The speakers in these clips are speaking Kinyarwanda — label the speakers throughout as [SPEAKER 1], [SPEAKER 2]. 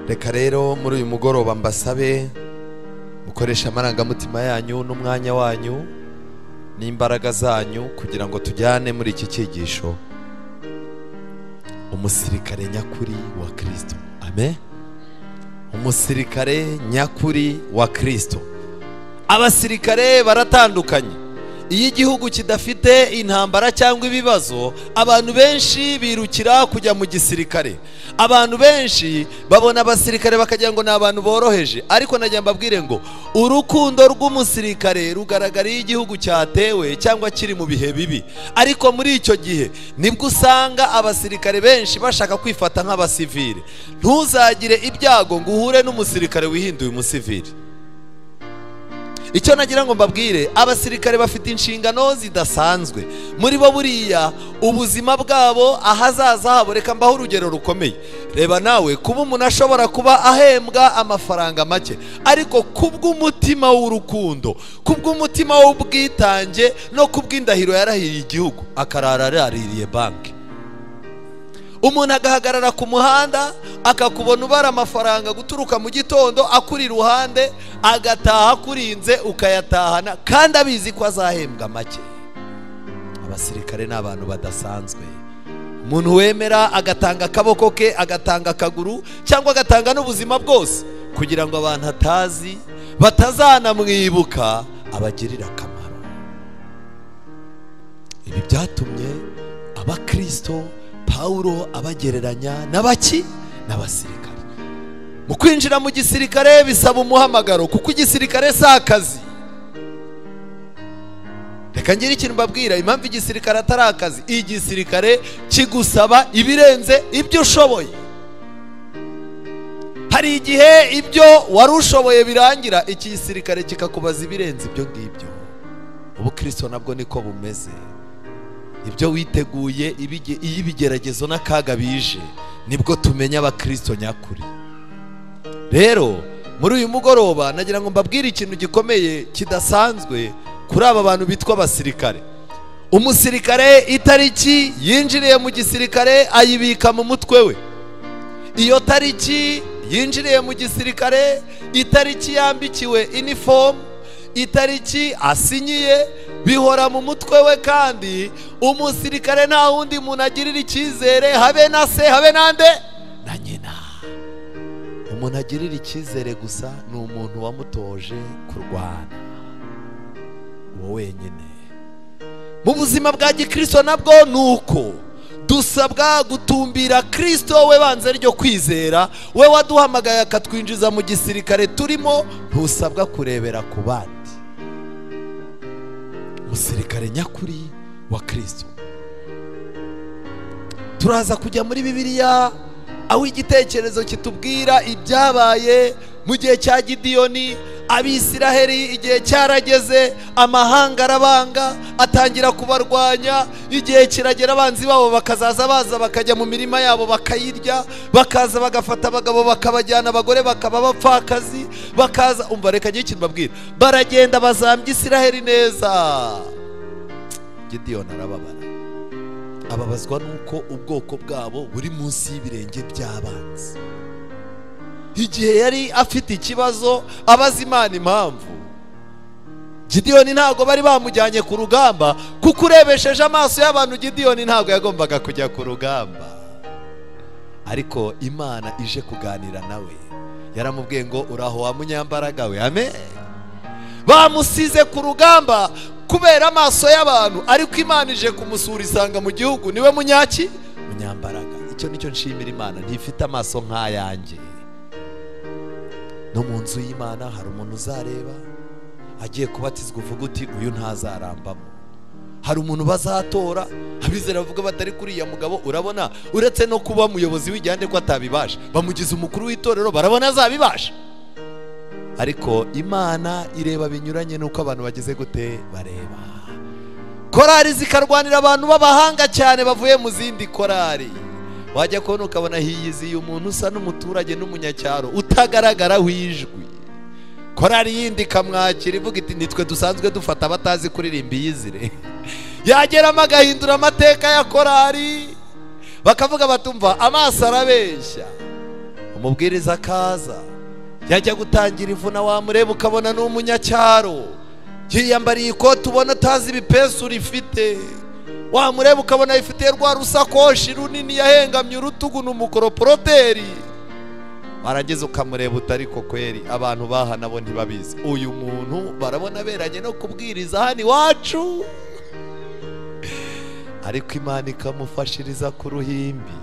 [SPEAKER 1] Reka rero muri uyu mugoroba mbasabe mukoresha amarangamutima yanyu n'umwanya wanyu n'imbaraga zanyu kugira ngo tujyane muri iki cyigisho umusirikare nyakuri wa Kristo. Amen. Umusirikare nyakuri wa Kristo. Abasirikare baratandukanye. Iyo igihugu kidafite intambara cyangwa ibibazo, abantu benshi birukira kujya mu gisirikare. Abantu benshi babona abasirikare bakagira ngo ni abantu boroheje, ariko najya mbabwire ngo urukundo rw'umusirikare rugaragara iyo igihugu cyatewe cyangwa kiri mu bihe bibi. Ariko muri icyo gihe nibwo usanga abasirikare benshi bashaka kwifata nk'abasivile. Ntuzagire ibyago ngo uhure n'umusirikare wihinduye umusivile. Icyo nagira ngo mbabwire, abasirikare bafite inshingano zidasanzwe. Muri bo buriya ubuzima bwabo ahazaza habo, reka mbaho urugero rukomeye. Reba nawe, kuba umuntu ashobora kuba ahembwa amafaranga make, ariko kubw'umutima w'urukundo, kubw'umutima w'ubwitange no kubw'indahiro yarahiriye igihugu, akarara araririye banki. Umuntu agahagarara ku muhanda akakubona ubara amafaranga guturuka mu gitondo akuri iruhande, agataha akurinze ukayatahana kandi abizi ko azahembwa make. Abasirikare ni abantu badasanzwe. Umuntu wemera agatanga akaboko ke, agatanga akaguru, cyangwa agatanga n'ubuzima bwose kugira ngo abantu atazi batazanamwibuka abagirira akamaro. Ibi byatumye abakristo Paulo abagereranya n'abaki n'abasirikare. Mu kwinjira mu gisirikare bisaba umuhamagaro, kuko igisirikare si akazi. Reka ngire ikintu mbabwira, impamvu igisirikare atari akazi: igisirikare kigusaba ibirenze ibyo ushoboye. Hari igihe ibyo wari ushoboye birangira, iki gisirikare kikakubaza ibirenze ibyo ngibyo. Ubukristo nabwo niko bumeze. Ibyo witeguye, iyo ibigeragezo n'akaga bije, nibwo tumenya abakristo nyakuri. Rero muri uyu mugoroba nagira ngo mbabwire ikintu gikomeye kidasanzwe kuri aba bantu bitwa abasirikare. Umusirikare itariki yinjiriye mu gisirikare ayibika mu mutwe we. Iyo tariki yinjiriye mu gisirikare, itariki yambikiwe uniform, itariki asinyiye, bihora mu mutwe we. Kandi umusirikare nta wundi muntu agirira icyizere, habe na se, habe nande na nyina. Umuntu agirira icyizere gusa ni umuntu wamutoje kurwana, uwo wenyine. Mu buzima bwa gikristo nabwo nuko dusabwa gutumbira Kristo, we banze ryo kwizera, we waduhamagaye akatwinjiza mu gisirikare turimo. Ntusabwa kurebera ku bandi. Umusirikare nyakuri wa Kristo. Turaza kujya muri Bibiliya aho igitekerezo kitubwira ibyabaye mu gihe cya Gidiyoni. Abisiraheli igihe cyarageze, amahanga arabanga, atangira kubarwanya. Igihe kiragera abanzi babo bakazaza baza bakajya mu mirima yabo bakayirya, bakaza bagafata abagabo bakabajyana, abagore bakaba abapfakazi, bakaza. Umva, reka ngire ikintu mbabwira, baragenda bazambya Isiraheli neza. Gidiyoni arababara, ababazwa nuko ubwoko bwabo buri munsi y'ibirenge by'abanzi. Igihe yari afite ikibazo abaza Imana impamvu, Gidiyoni ntabwo bari bamujyanye ku rugamba, kuko urebesheje amaso y'abantu Gidiyoni ntabwo yagombaga kujya ku rugamba. Ariko Imana ije kuganira nawe yaramubwiye ngo uraho wa munyambaraga we. Amen. Bamusize ku rugamba kubera amaso y'abantu, ariko Imana ije kumusura isanga mu gihugu niwe munyaki munyambaraga. Icyo nicyo nshimira Imana, ntifite amaso nk'ayanjye. No mu nzu y'Imana hari umuntu uzareba agiye kubatizwa uvuga uti uyu ntazarambamo. Hari umuntu bazatora abizera bavuga batari kuriya mugabo, urabona uretse no kuba umuyobozi w'igihande ko atabibasha, bamugize umukuru w'itorero, barabona azabibasha. Ariko Imana ireba binyuranye nuko abantu bagize gute bareba. Korari zikarwanira abantu b'abahanga cyane bavuye mu zindi korari. Wajya kubona ukabona hiyiziye umuntu usa n'umuturage n'umunyacyaro utagaragara w'ijwi. Korari yindi ikamwakira ivuga iti nitwe dusanzwe dufata abatazi kuririmba iyizire. Yageramo agahindura amateka ya korari, bakavuga batumva amaso arabeshya. Umubwiriza akaza, yajya gutangira ivuna wamureba ukabona ni umunyacyaro, yiyambariye ikoti ubona atazi ibipesu rifite, wamureba ukabona yifitiye rwa rusakoshi runini yahengamye urutugu, ni umukoroporoteri. Warangiza ukamureba utari ko kweri, abantu baha nabo ntibabizi, uyu muntu barabona beranye no kubwiriza hano iwacu. Ariko Imana ikamufashiriza ku ruhimbi,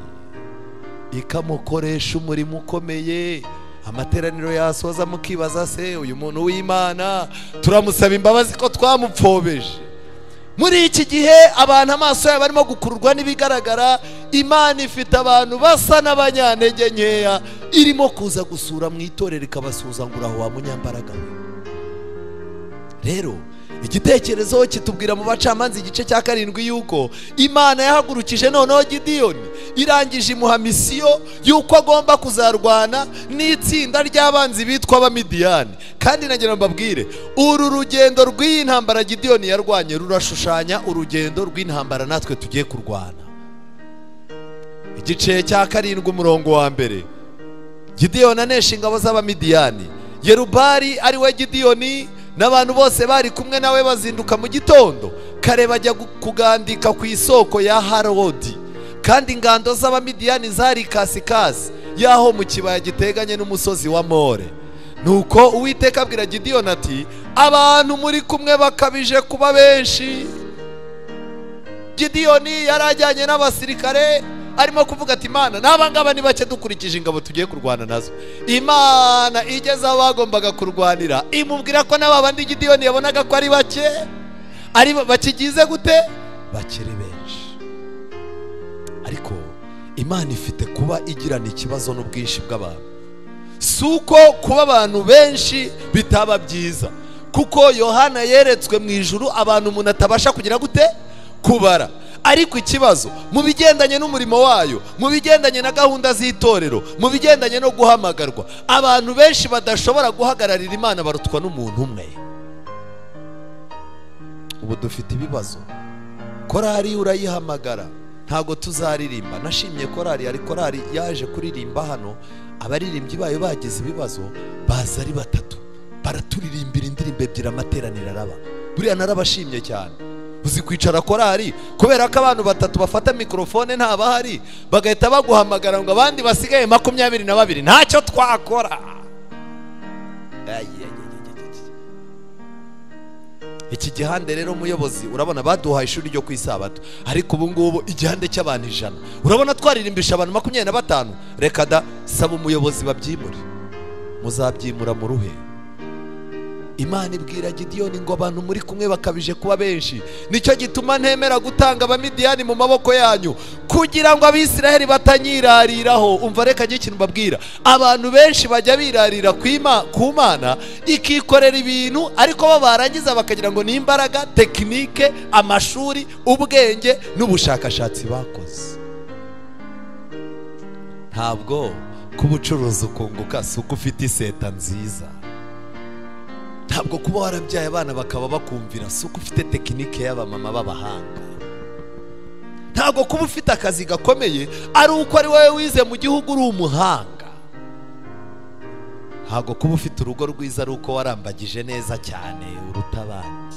[SPEAKER 1] ikamukoresha umurimo ukomeye. Amateraniro yasoza mukibaza se uyu muntu w'Imana turamusaba imbabazi ko twamupfobeje. Muri iki gihe abantu amaso yabo barimo gukururwa n'ibigaragara. Imana ifite abantu basa n'abanyantege nkeya, irimo kuza gusura mu itorero ikabasuza ngo uraho wa munyambaraga we. Rero igitekerezo kitubwira mu Bacamanza igice cya 7 yuko Imana yahagurukije noneho Gidiyoni, irangije imuha misiyo yuko agomba kuzarwana n'itsinda ry'abanzi bitwa Abamidiyani. Kandi nagira mbabwire, uru rugendo rw'iyi ntambara Gidiyoni yarwanye rurashushanya urugendo rw'intambara natwe tugiye kurwana. Igice cya 7 umurongo wa 1, Gidiyoni anesha ingabo z'Abamidiyani. Yerubali ari we Gidiyoni n'abantu bose bari kumwe nawe bazinduka mu gitondo kare bajya kugandika ku isoko ya Harodi. Kandi ingando z'Abamidiyani zari kasikasi yaho mu kibaya giteganye n'umusozi wa More. Nuko Uwiteka abwira Gidiyoni ati, abantu muri kumwe bakabije kuba benshi. Gidiyoni yarajyanye n'abasirikare, arimo kuvuga ati Imana n'aba ngaba ni bake dukurikije ingabo tugiye kurwana nazo. Imana igeze aho bagombaga kurwanira imubwira ko n'aba bandi Gidiyoni yabonaga ko ari bake, ari bakigize gute, bakiri benshi. Ariko Imana ifite kuba igirana ikibazo n'ubwinshi bw'abantu. Si uko kuba abantu benshi bitaba byiza, kuko Yohana yeretswe mu ijuru abantu umuntu atabasha kugira gute kubara. Ariko ikibazo mu bigendanye n'umurimo wayo, mu bigendanye na gahunda z'itorero, mu bigendanye no guhamagarwa, abantu benshi badashobora guhagararira Imana barutwa n'umuntu umwe. Ubu dufite ibibazo. Korari urayihamagara, ntago tuzaririmba. Nashimye korari, ari korari yaje kuririmba hano, abaririmbyi bayo bagize ibibazo, baza ari batatu, baraturirimbira indirimbo ebyiri, amateraniro araba. Buriya narabashimye cyane. Uzi kwicara korari kubera ko abantu batatu bafata mikrofone ntabahari, bagahita baguhamagara ngo abandi basigaye 22 ntacyo twakora. Iki gihande rero umuyobozi, urabona baduhaye ishuri ryo kwisabato, ariko ubu ngubu igihande cy'abantu 100, urabona twaririmbisha abantu 25. Reka da, saba umuyobozi babyimure. Muzabyimura mu ruhe? Imana ibwira Gidiyoni ngo abantu muri kumwe bakabije kuba benshi, nicyo gituma ntemera gutanga Abamidiyani mu maboko yanyu, kugira ngo Abisiraheli batanyirariraho. Umva reka njye ikintu mbabwira, abantu benshi bajya birarira ku Mana ikikorera ibintu, ariko bo barangiza bakagira ngo ni imbaraga, tekinike, amashuri, ubwenge n'ubushakashatsi bakoze. Ntabwo kubucuruza ukunguka si uko ufite iseta nziza. Ntabwo kuba warabyaye abana bakaba bakumvira si uko ufite tekinike y'abamama b'abahanga. Ntabwo kuba ufite akazi gakomeye ari uko ari wowe wize mu gihugu uri umuhanga. Ntabwo kuba ufite urugo rwiza ari uko warambagije neza cyane uruta abandi.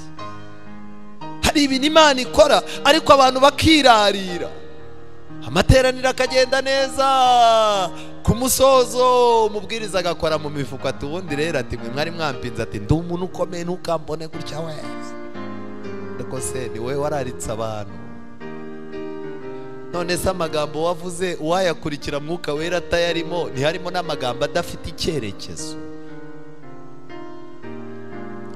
[SPEAKER 1] Hari ibintu Imana ikora ariko abantu bakirarira. Amateraniro akagenda neza, ku musozo umubwiriza agakora mu mifuka ati ubundi rero ati mwe mwari mwampinze, ati ndi umuntu ukomeye ntukambone gutya we. Ariko se ni wowe wararitse abantu? None se amagambo wavuze uwayakurikira Mwuka Wera atayarimo, ntiharimo n'amagambo adafite icyerekezo?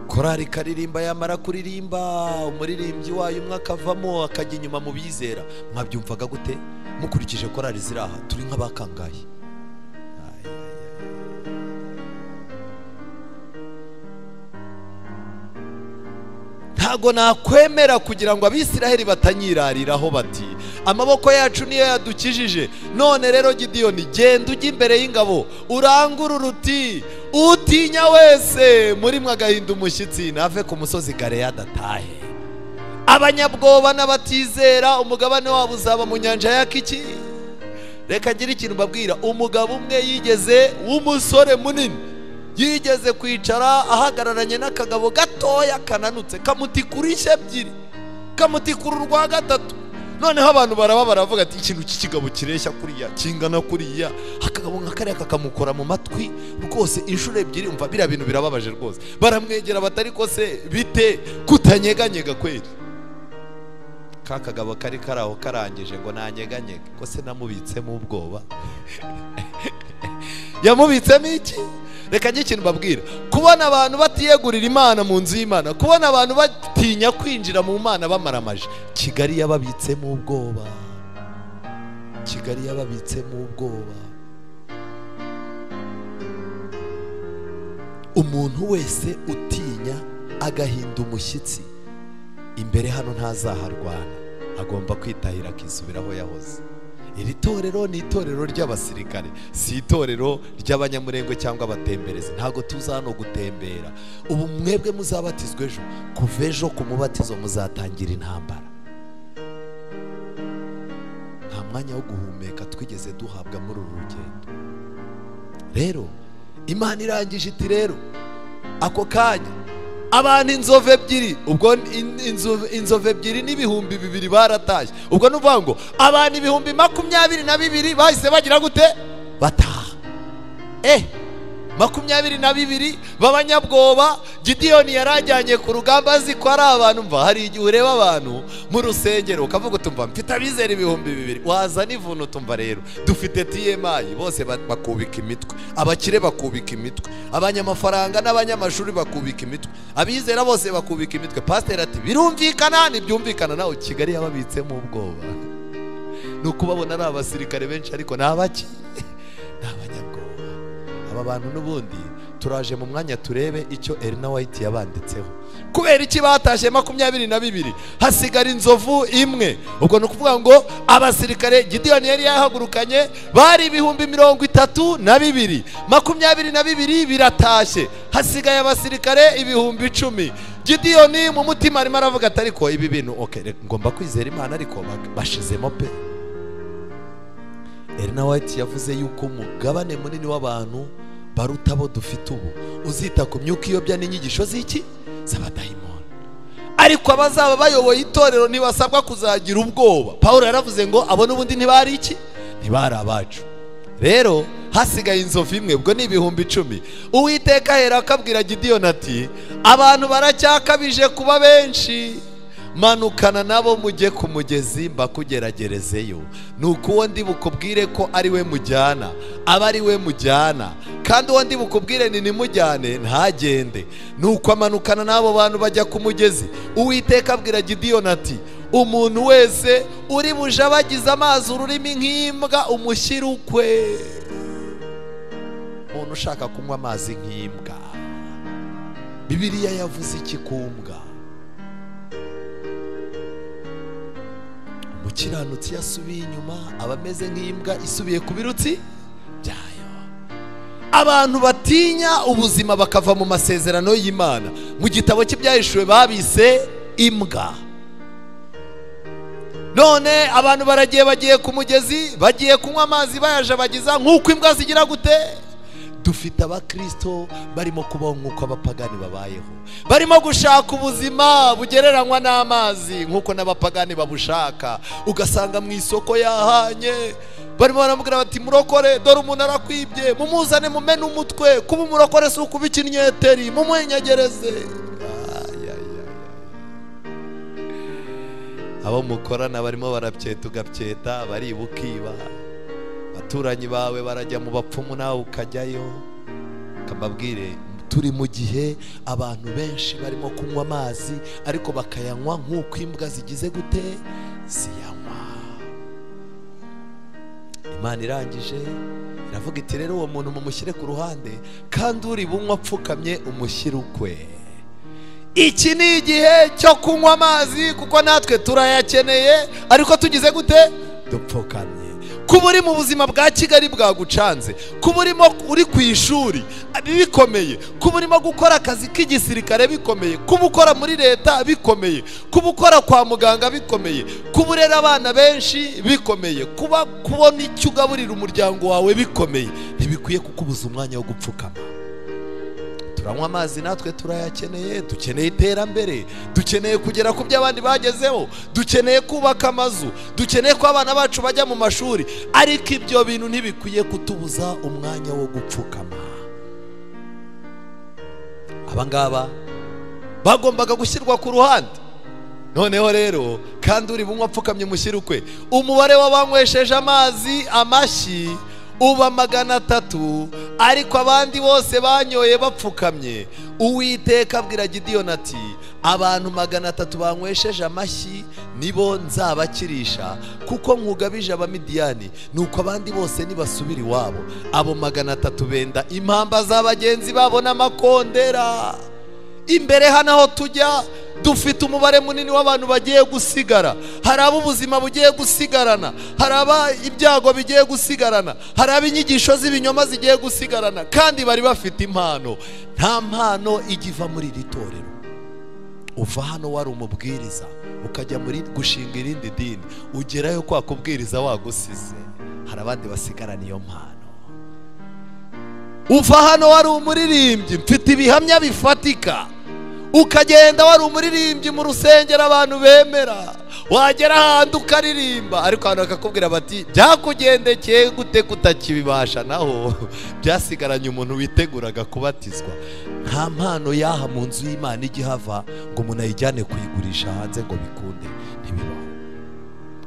[SPEAKER 1] Korari ikaririmba, yamara kuririmba umuririmbyi wayo umwe akavamo akajya inyuma mu bizera. Mwabyumvaga gute mukurikije korari ziri aha? Turi nk'abakangaye. Ntago nakwemera kugira ngo Abisiraheli batanyirariraho bati amaboko yacu niyo yadukijije. None rero Gidiyoni, genda ujye imbere y'ingabo urangurure uti utinya wese muri mwe agahinda umushyitsi nave ku musozi Galeyadi atahe. Abanyabwoba n'abatizera umugabane wabo uzaba mu nyanja ya kiki. Reka ngire ikintu mbabwira. Umugabo umwe yigeze w'umusore munini yigeze kwicara ahagararanye n'akagabo gatoya kananutse, kamutikura inshyi ebyiri, kamutikura urwa gatatu. Noneho abantu baraba baravuga ati ikintu cy'ikigabo kireshya kuriya kingana kuriya, akagabo nka kariya kakamukora mu matwi rwose inshuro ebyiri. Umva biriya bintu birababaje rwose. Baramwegera batari ko se bite kutanyeganyega kweri? Ka kagabo kari karaho karangije ngo nanyeganyege, ko se namubitsemo ubwoba. Yamubitsemo iki? Reka njye ikintu mbabwira. Kubona abantu batiyegurira Imana mu nzu y'Imana, kubona abantu batinya kwinjira mu Mana bamaramaje, Kigali yababitsemo ubwoba. Kigali yababitsemo ubwoba. Umuntu wese utinya agahinda umushyitsi imbere hano ntazaharwana, agomba kwitahira akisubiraho yahoze. Iri torero ni itorero ry'abasirikare, si itorero ry'abanyamurengwe cyangwa abatemberezi. Ntago tuza hano gutembera. Ubu mwebwe muzabatizwa ejo, kuva ejo ku mubatizo muzatangira intambara. Nta mwanya wo guhumeka twigeze duhabwa muri uru rugendo. Rero Imana irangije iti rero ako kanya abantu inzovu ebyiri, ubwo inzovu ebyiri n'ibihumbi 2000 baratashye. Ubwo nuvuga ngo abantu 22,000 bahise bagira gute? Bataha. 22 b'abanyabwoba. Gidiyoni yarajyanye ku rugamba azi ko ari abantu. Mva hari igihe ureba abantu mu rusengero ukavuga utumva mfite abizera 2000, waza n'ivuno utumva rero dufite TMI, bose bakubika imitwe, abakire bakubika imitwe, abanyamafaranga n'abanyamashuri bakubika imitwe, abizera bose bakubika imitwe. Pastor ati birumvikana, ntibyumvikana. Nawe Kigali yababitsemo ubwoba. Ni ukubabona ari abasirikare benshi ariko ni abaki? Ni abanyabwoba. Aba bantu n'ubundi turaje mu mwanya turebe icyo Elena White yabanditseho. Kubera iki batashye 22 hasigara inzovu imwe? Ubwo ni ukuvuga ngo abasirikare Gidiyoni yari yahagurukanye bari 32,000, 22 biratashye, hasigaye abasirikare 10,000. Gidiyoni mu mutima arimo aravuga ati ariko ibi bintu okay, ngomba kwizera Imana, ariko bashizemo pe. Elena White yavuze yuko umugabane munini w'abantu baruta abo dufite ubu uzita ku myuka iyobya n'inyigisho z'iki z'abadayimoni. Ariko abazaba bayoboye itorero ntibasabwa kuzagira ubwoba. Paulo yaravuze ngo abo n'ubundi ntibari iki? Ntibari abacu. Rero hasigaye inzovu imwe, ubwo ni 10,000. Uwiteka ahera akabwira Gidiyoni ati abantu baracyakabije kuba benshi, manukana nabo mujye ku mugezi mbakugeragerezeyo. Nuko uwo ndi bukubwire ko ari we mujyana aba ari we mujyana, kandi uwo ndi bukubwire ni nimujyane ntagende. Nuko amanukana n'abo bantu bajya ku mugezi. Uwiteka abwira Gidiyoni ati umuntu wese uri bujabagize amazi ururimi nk'imbwa umushyire ukwe. Umuntu ushaka kunywa amazi nk'imbwa, Bibiliya yavuze iki ku mbwa? Umukiranutsi yasubiye inyuma aba ameze nk'imbwa isubiye ku birutsi byayo. Abantu batinya ubuzima bakava mu masezerano y'Imana, mu gitabo cy'Ibyahishuwe babise imbwa. None abantu baragiye bagiye ku mugezi, bagiye kunywa amazi bayajabagiza nk'uko imbwa zigira gute? Dufite abakristo barimo kubaho nk'uko abapagani babayeho, barimo gushaka ubuzima bugereranywa n'amazi nk'uko n'abapagani babushaka. Ugasanga mu isoko yahanye barimo baramubwira bati murokore, dore umuntu arakwibye, mumuzane mumene umutwe, kuba umurokore si ukuba ikinyeteri, mumwenyegereze. Abo mukorana barimo barapyeta ugabyeta, baribukiba. Abaturanyi bawe barajya mu bapfumu nawe ukajyayo. Kambabwire, turi mu gihe abantu benshi barimo kunywa amazi ariko bakayanywa nk'uko imbwa zigize gute? Ziyanywa. Imana irangije iravuga iti rero uwo muntu mumushyire ku ruhande, kandi uri bunywa apfukamye umushyire ukwe. Iki ni igihe cyo kunywa amazi kuko natwe turayakeneye, ariko tugize gute? Dupfukamye. Kuba uri mu buzima bwa Kigali bwagucanze, kuba urimo uri ku ishuri bikomeye, kuba urimo gukora akazi k'igisirikare bikomeye, kuba ukora muri leta bikomeye, kuba ukora kwa muganga bikomeye, kuba urera abana benshi bikomeye, kuba kubona icyo ugaburira umuryango wawe bikomeye, ntibikwiye kukubuza umwanya wo gupfukama. Turanywa amazi natwe turayakeneye, dukeneye iterambere, dukeneye kugera ku byo abandi bagezeho, dukeneye kubaka amazu, dukeneye ko abana bacu bajya mu mashuri, ariko ibyo bintu ntibikwiye kutubuza umwanya wo gupfukama. Aba ngaba bagombaga gushyirwa ku ruhande. Noneho rero kandi uri bunywa apfukamye mushyire ukwe. Umubare w'abanywesheje amazi amashyi uba 300, ariko abandi bose banyoye bapfukamye. Uwiteka abwira Gidiyoni ati abantu 300 banywesheje amashyi nibo nzabakirisha, kuko nkugabije Abamidiyani. Nuko abandi bose nibasubira iwabo. Abo 300 benda impamba za bagenzi babo n'amakondera. Imbere hano aho tujya dufite umubare munini w'abantu bagiye gusigara. Hari abo ubuzima bugiye gusigarana, hari aba ibyago bigiye gusigarana, hari ab'inyigisho z'ibinyoma zigiye gusigarana, kandi bari bafite impano. Nta mpano igiva muri iri torero. Uva hano wari umubwiriza ukajya muri gushinga irindi dini, ugerayo kwa kubwiriza wagusize, hari abandi basigarana iyo mpano. Uva hano wari umuririmbyi, mfite ibihamya bifatika, ukagenda wari umuririmbyi mu rusengero abantu bemera, wagera ahantu ukaririmba, ariko abantu bakakubwira bati byakugendekeye gute kutakibibasha? Naho byasigaranye umuntu witeguraga kubatizwa. Nta mpano yaha mu nzu y'Imana igihava ngo umuntu ayijyane kuyigurisha hanze ngo bikunde, ntibibaho.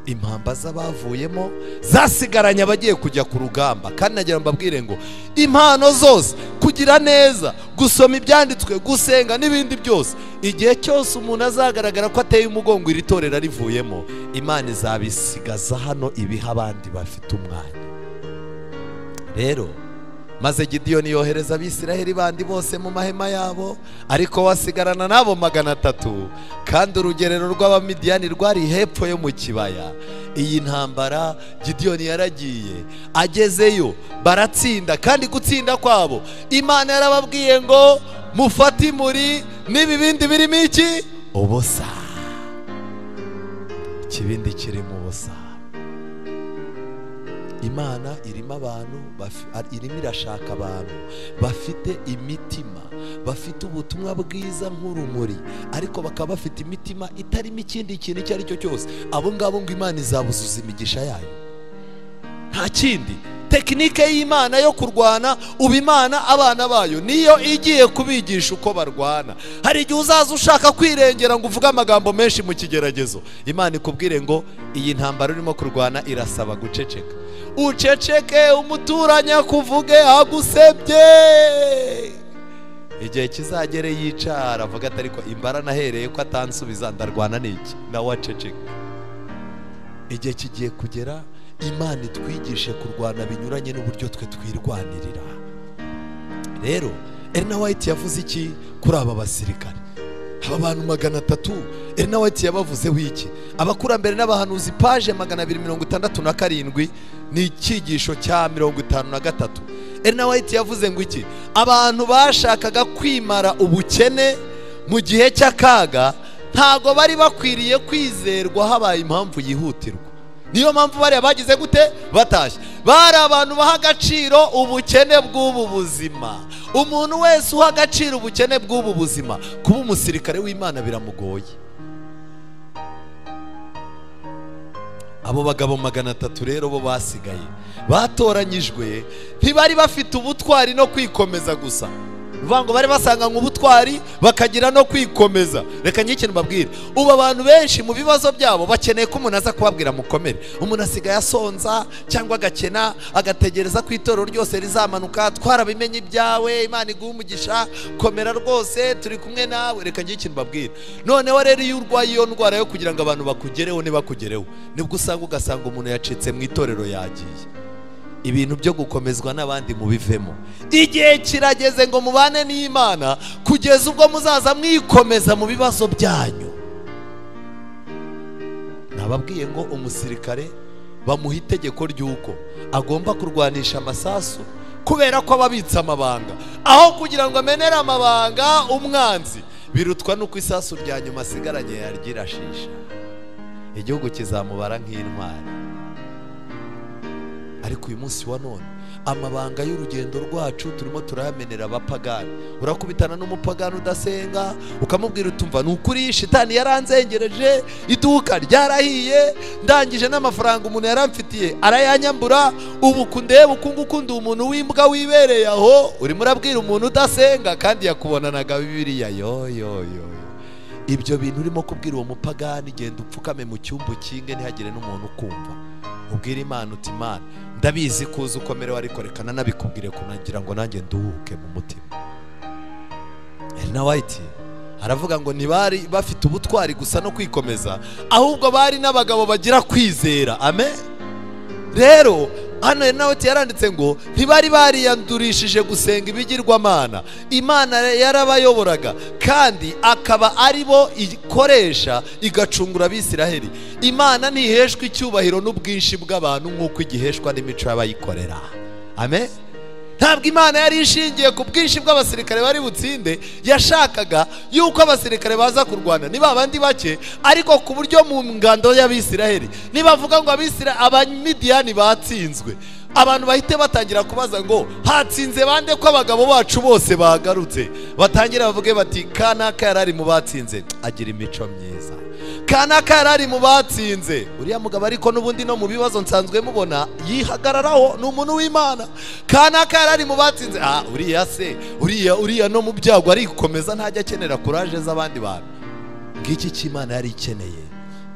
[SPEAKER 1] Impamba z'abavuyemo zasigaranye abagiye kujya ku rugamba. Kandi nagira mbabwire ngo impano zose, kugira neza, gusoma ibyanditswe, gusenga n'ibindi byose, igihe cyose umuntu azagaragara ko ateye umugongo iri torero rivuyemo, Imana izabisigaza hano ibiha abandi bafite umwanya. Rero maze Gidiyoni yohereza Abisiraheli bandi bose mu mahema yabo, ariko wasigarana nabo 300, kandi urugerero rw'Abamidiyani rwari hepfo yo mu kibaya. Iyi ntambara Gidiyoni yaragiye, agezeyo baratsinda, kandi gutsinda kwabo Imana yarababwiye ngo mufate imuri n'ibibindi birimo iki? Ubusa. Ikibindi kirimo ubusa. Imana irimo abantu, irimo irashaka abantu bafite imitima, bafite ubutumwa bwiza nk'urumuri, ariko bakaba bafite imitima itarimo ikindi kintu icyo ari cyo cyose. Abo ngabo ngo Imana izabuzuza imigisha yayo. Nta kindi. Tekinike y'Imana yo kurwana, uba Imana abana bayo niyo igiye kubigisha uko barwana. Hari igihe uzaza ushaka kwirengera ngo uvuge amagambo menshi mu kigeragezo, Imana ikubwire ngo iyi ntambara urimo kurwana irasaba guceceka. Uceceke, umuturanya kuvuge agusebye. Igihe kizagere yicara avuga ati ariko imbara nahereye ko atansubiza ndarwana n'iki? Nawe aceceke. Igihe kigiye kugera Imana itwigishe kurwana binyuranye n'uburyo twe twirwanirira. Rero Ellen White yavuze iki kuri aba basirikare? Aba bantu 300 Ellen White yabavuzeho iki? Abakurambere n'abahanuzi page 267 ni icyigisho cya 53. Ellen White yavuze ngo iki? Abantu bashakaga kwimara ubukene mu gihe cy'akaga ntago bari bakwiriye kwizerwa habaye impamvu yihutirwa. Niyo mpamvu bariya bagize gute? Batashye. Bari abantu baha agaciro ubukene bw'ubu buzima. Umuntu wese uha agaciro ubukene bw'ubu buzima, kuba umusirikare w'Imana biramugoye. Abo bagabo 300 rero bo basigaye batoranyijwe, ntibari bafite ubutwari no kwikomeza gusa. Ngo bari basanganywe ubutwari bakagira no kwikomeza. Reka nyikintu mbabwire, ubu abantu benshi mu bibazo byabo bakeneye ko umuntu aza kubabwira mukomere. Umuntu asigaye asonza cyangwa agakena, agategereza ko itorero ryose rizamanuka, twarabimenye ibyawe, Imana iguhe umugisha, komera rwose turi kumwe nawe. Reka nyikintu mbabwire, noneho rero iyo urwaye iyo ndwara yo kugira ngo abantu bakugereho ntibakugereho, nibwo usanga ugasanga umuntu yacitse mu itorero yagiye. Ibintu byo gukomezwa n'abandi mubivemo. Igihe kirageze ngo mubane n'Imana kugeza ubwo muzaza mwikomeza mu bibazo byanyu. Nababwiye ngo umusirikare Bamuha itegeko ry'uko agomba kurwanisha amasasu kubera ko ababitse amabanga. Aho kugira ngo amenere amabanga umwanzi, birutwa nuko isasu rya nyuma asigaranye yaryirashisha. Igihugu kizamubara nk'intwari. Ariko uyu munsi wa none amabanga y'urugendo rwacu turimo turayamenera abapagani. Urakubitana n'umupagani udasenga ukamubwira utumva ni ukuri shitani yaranzengereje, iduka ryarahiye, ndangije n'amafaranga umuntu yaramfitiye arayanyambura, ubu kundeba uku nguku ndi umuntu w'imbwa wibereye aho. Urimo urabwira umuntu udasenga kandi yakubonanaga Bibiliya. Yo yo yo, ibyo bintu urimo kubwira uwo mupagani, genda upfukame mu cyumba ukinge ntihagire n'umuntu ukumva. Ubwira Imana uti Imana ndabizi kuza ukomerewe, ariko reka nanabikubwire kugira ngo nanjye nduhuke mu mutima. Elena White aravuga ngo ntibari bafite ubutwari gusa no kwikomeza, ahubwo bari n'abagabo bagira kwizera. Amen. Rero hano Elena White yaranditse ngo ntibari bariyandurishije gusenga ibigirwamana, Imana yarabayoboraga kandi akaba ari bo ikoresha igacungura Abisiraheli. Imana ntiheshwa icyubahiro n'ubwinshi bw'abantu nk'uko igiheshwa n'imico y'abayikorera. Amen. Ntabwo Imana yari ishingiye ku bwinshi bw'abasirikare bari butsinde, yashakaga yuko abasirikare baza kurwana ni babandi bake, ariko ku buryo mu ngando y'Abisiraheli nibavuga ngo Abamidiyani batsinzwe, abantu bahite batangira kubaza ngo hatsinze bande ko abagabo bacu bose bagarutse? Batangira bavuge bati kanaka yarari mu batsinze, agira imico myiza. Kanaka yarari mu batsinze, uriya mugabo ariko n'ubundi no mu bibazo nsanzwe mubona yihagararaho, ni umuntu w'Imana. Kanaka yarari mu batsinze, uriya se, uriya no mu byago arikomeza, ntajya akenera courage z'abandi bantu. Ngiki cy'Imana yari ikeneye.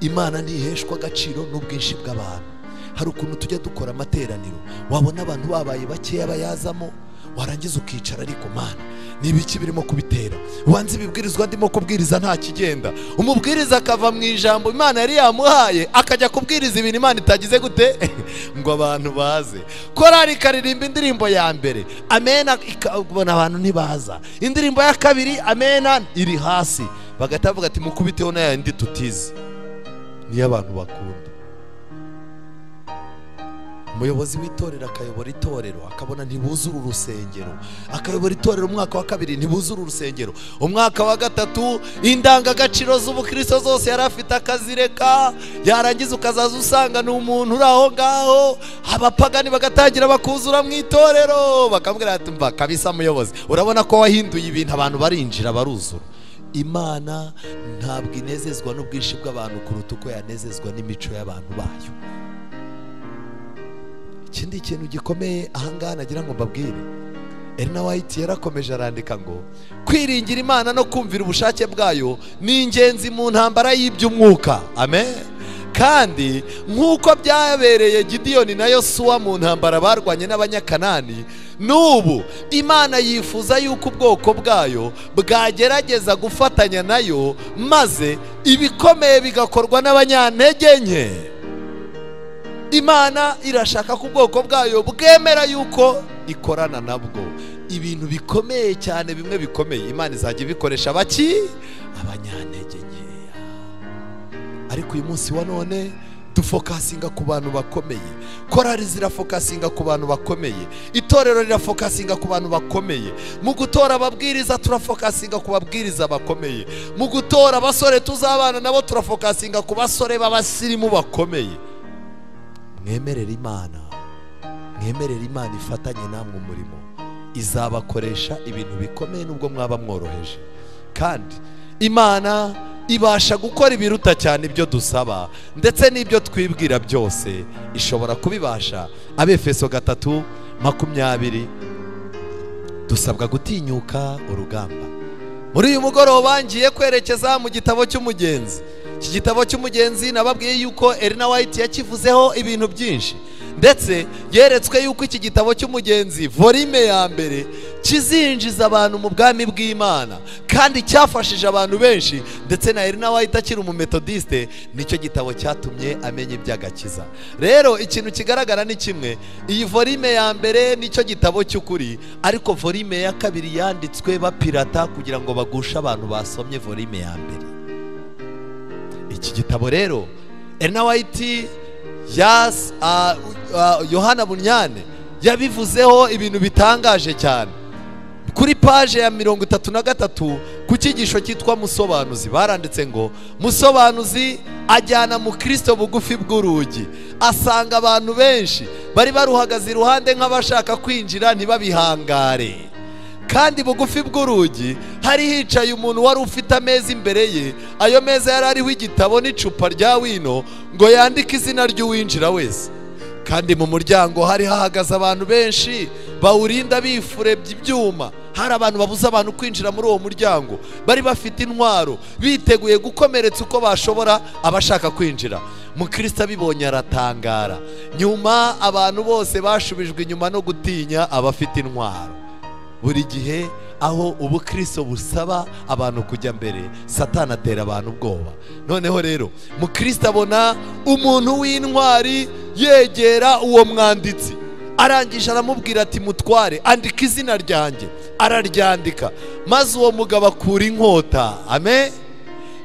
[SPEAKER 1] Imana ntiheshwa agaciro n'ubwinshi bw'abantu. Hari ukuntu tujya dukora amateraniro wabona abantu babaye bakeya bayazamo, warangiza ukicara ariko Mana nibiki birimo kubitera? Wanze ibibwirizwa ndimo kubwiriza nta kigenda. Umubwiriza akava mu ijambo Imana yari yamuhaye akajya kubwiriza ibintu Imana itagize gute ngo abantu baze. Korari ikaririmba indirimbo ya mbere, amena, ikabona abantu ntibaza. Indirimbo ya kabiri, amena, iri hasi. Bagahita bavuga ati mukubiteho n'ayandi tutizi, niyo abantu bakunda. Umuyobozi w'itorero akayobora itorero akabona ntibuzura urusengero, akayobora itorero umwaka wa kabiri ntibuzura urusengero, umwaka wa gatatu indangagaciro z'ubukristo zose yari afite akazireka, yarangiza ukazaza usanga ni umuntu uri aho ngaho. Abapagani bagatangira bakuzura mu itorero, bakamubwira ati mva kabisa muyobozi, urabona ko wahinduye ibintu, abantu barinjira baruzura. Imana ntabwo inezezwa n'ubwinshi bw'abantu kuruta uko yanezezwa n'imico y'abantu bayo. Ikindi kintu gikomeye ahangaha nagira ngo mbabwire, Elena White yarakomeje arandika ngo kwiringira Imana no kumvira ubushake bwayo ni ingenzi mu ntambara y'iby'umwuka. Amen. Kandi nk'uko byabereye Gidiyoni na Yosuwa mu ntambara barwanye n'Abanyakanani, n'ubu Imana yifuza yuko ubwoko bwayo bwagerageza gufatanya nayo, maze ibikomeye bigakorwa n'abanyantege nke. Imana irashaka ko ubwoko bwayo bwemera yuko ikorana nabwo. Ibintu bikomeye cyane, bimwe bikomeye Imana izajya ibikoresha baki? Abanyantege nkeya. Ariko uyu munsi wa none dufokasinga ku bantu bakomeye, korari zirafokasinga ku bantu bakomeye, itorero rirafokasinga ku bantu bakomeye. Mu gutora ababwiriza turafokasinga ku babwiriza bakomeye, mu gutora abasore tuzabana nabo turafokasinga ku basore b'abasirimu bakomeye. Mwemerere Imana, mwemerere Imana ifatanye namwe umurimo, izabakoresha ibintu bikomeye nubwo mwaba mworoheje. Kandi Imana ibasha gukora ibiruta cyane ibyo dusaba ndetse n'ibyo twibwira byose, ishobora kubibasha. Abefeso 3:20, dusabwa gutinyuka urugamba. Muri uyu mugoroba ngiye kwerekeza mu gitabo cy'umugenzi. Iki gitabo cy'umugenzi nababwiye yuko Elena White yakivuzeho ibintu byinshi, ndetse yeretswe yuko iki gitabo cy'umugenzi volume ya mbere kizinjiza abantu mu bwami bw'Imana, kandi cyafashije abantu benshi. Ndetse na Elena White akiri umumetodiste, nicyo gitabo cyatumye amenya iby'agakiza. Rero ikintu kigaragara ni kimwe, iyi volume ya mbere nicyo gitabo cy'ukuri, ariko volume ya kabiri yanditswe bapirata kugira ngo bagushe abantu basomye volume ya mbere. Iki gitabo rero Elena White Yohana Bunyane yabivuzeho ibintu bitangaje cyane. Kuri paje ya 33 ku cyigisho cyitwa Musobanuzi baranditse ngo Musobanuzi ajyana mu Kristo bugufi bw'urugi, asanga abantu benshi bari baruhagaze iruhande nk'abashaka kwinjira ntibabihangare. Kandi bugufi bw'urugi hari hicaye umuntu wari ufite ameza imbere ye, ayo meza yari ariho igitabo n'icupa rya wino ngo yandike izina ry'uwinjira wese. Kandi mu muryango hari hahagaze abantu benshi bawurinda bifurebye ibyuma. Hari abantu babuza abantu kwinjira muri uwo muryango, bari bafite intwaro, biteguye gukomeretsa uko bashobora abashaka kwinjira. Mukristo abibonye aratangara. Nyuma abantu bose bashubijwe inyuma no gutinya abafite intwaro. Buri gihe aho ubukristo busaba abantu kujya mbere, Satani atera abantu ubwoba. Noneho rero Mukristo abona umuntu w'intwari yegera uwo mwanditsi, arangije aramubwira ati mutware, andika izina ryanjye. Araryandika, maze uwo mugabo akura inkota, amen,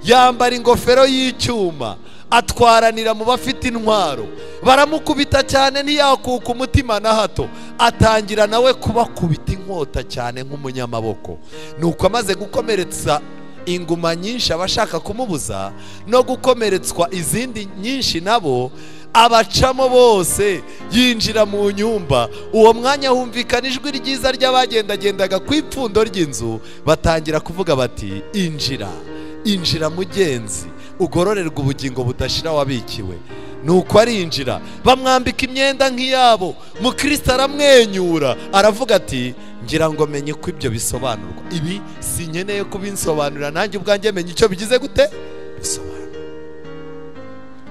[SPEAKER 1] yambara ingofero y'icyuma, atwaranira mu bafite intwaro. Baramukubita cyane ntiyakuka umutima na hato, atangira nawe kubakubita inkota cyane nk'umunyamaboko. Nuko amaze gukomeretsa inguma nyinshi abashaka kumubuza no gukomeretswa izindi nyinshi nabo abacamo bose, yinjira mu nyumba. Uwo mwanya humvikana ijwi ryiza ry'abagendagendaga ku ipfundo ry'inzu, batangira kuvuga bati injira, injira mugenzi, ugororerwa ubugingo budashira wabikiwe. Nuko arinjira, bamwambika imyenda nk'iyabo. Mukristo aramwenyura aravuga ati ngira ngo menye ko ibyo bisobanurwa. Ibi sinkeneye kubinsobanurira, nanjye ubwanjye menye icyo bigize gute bisobanura.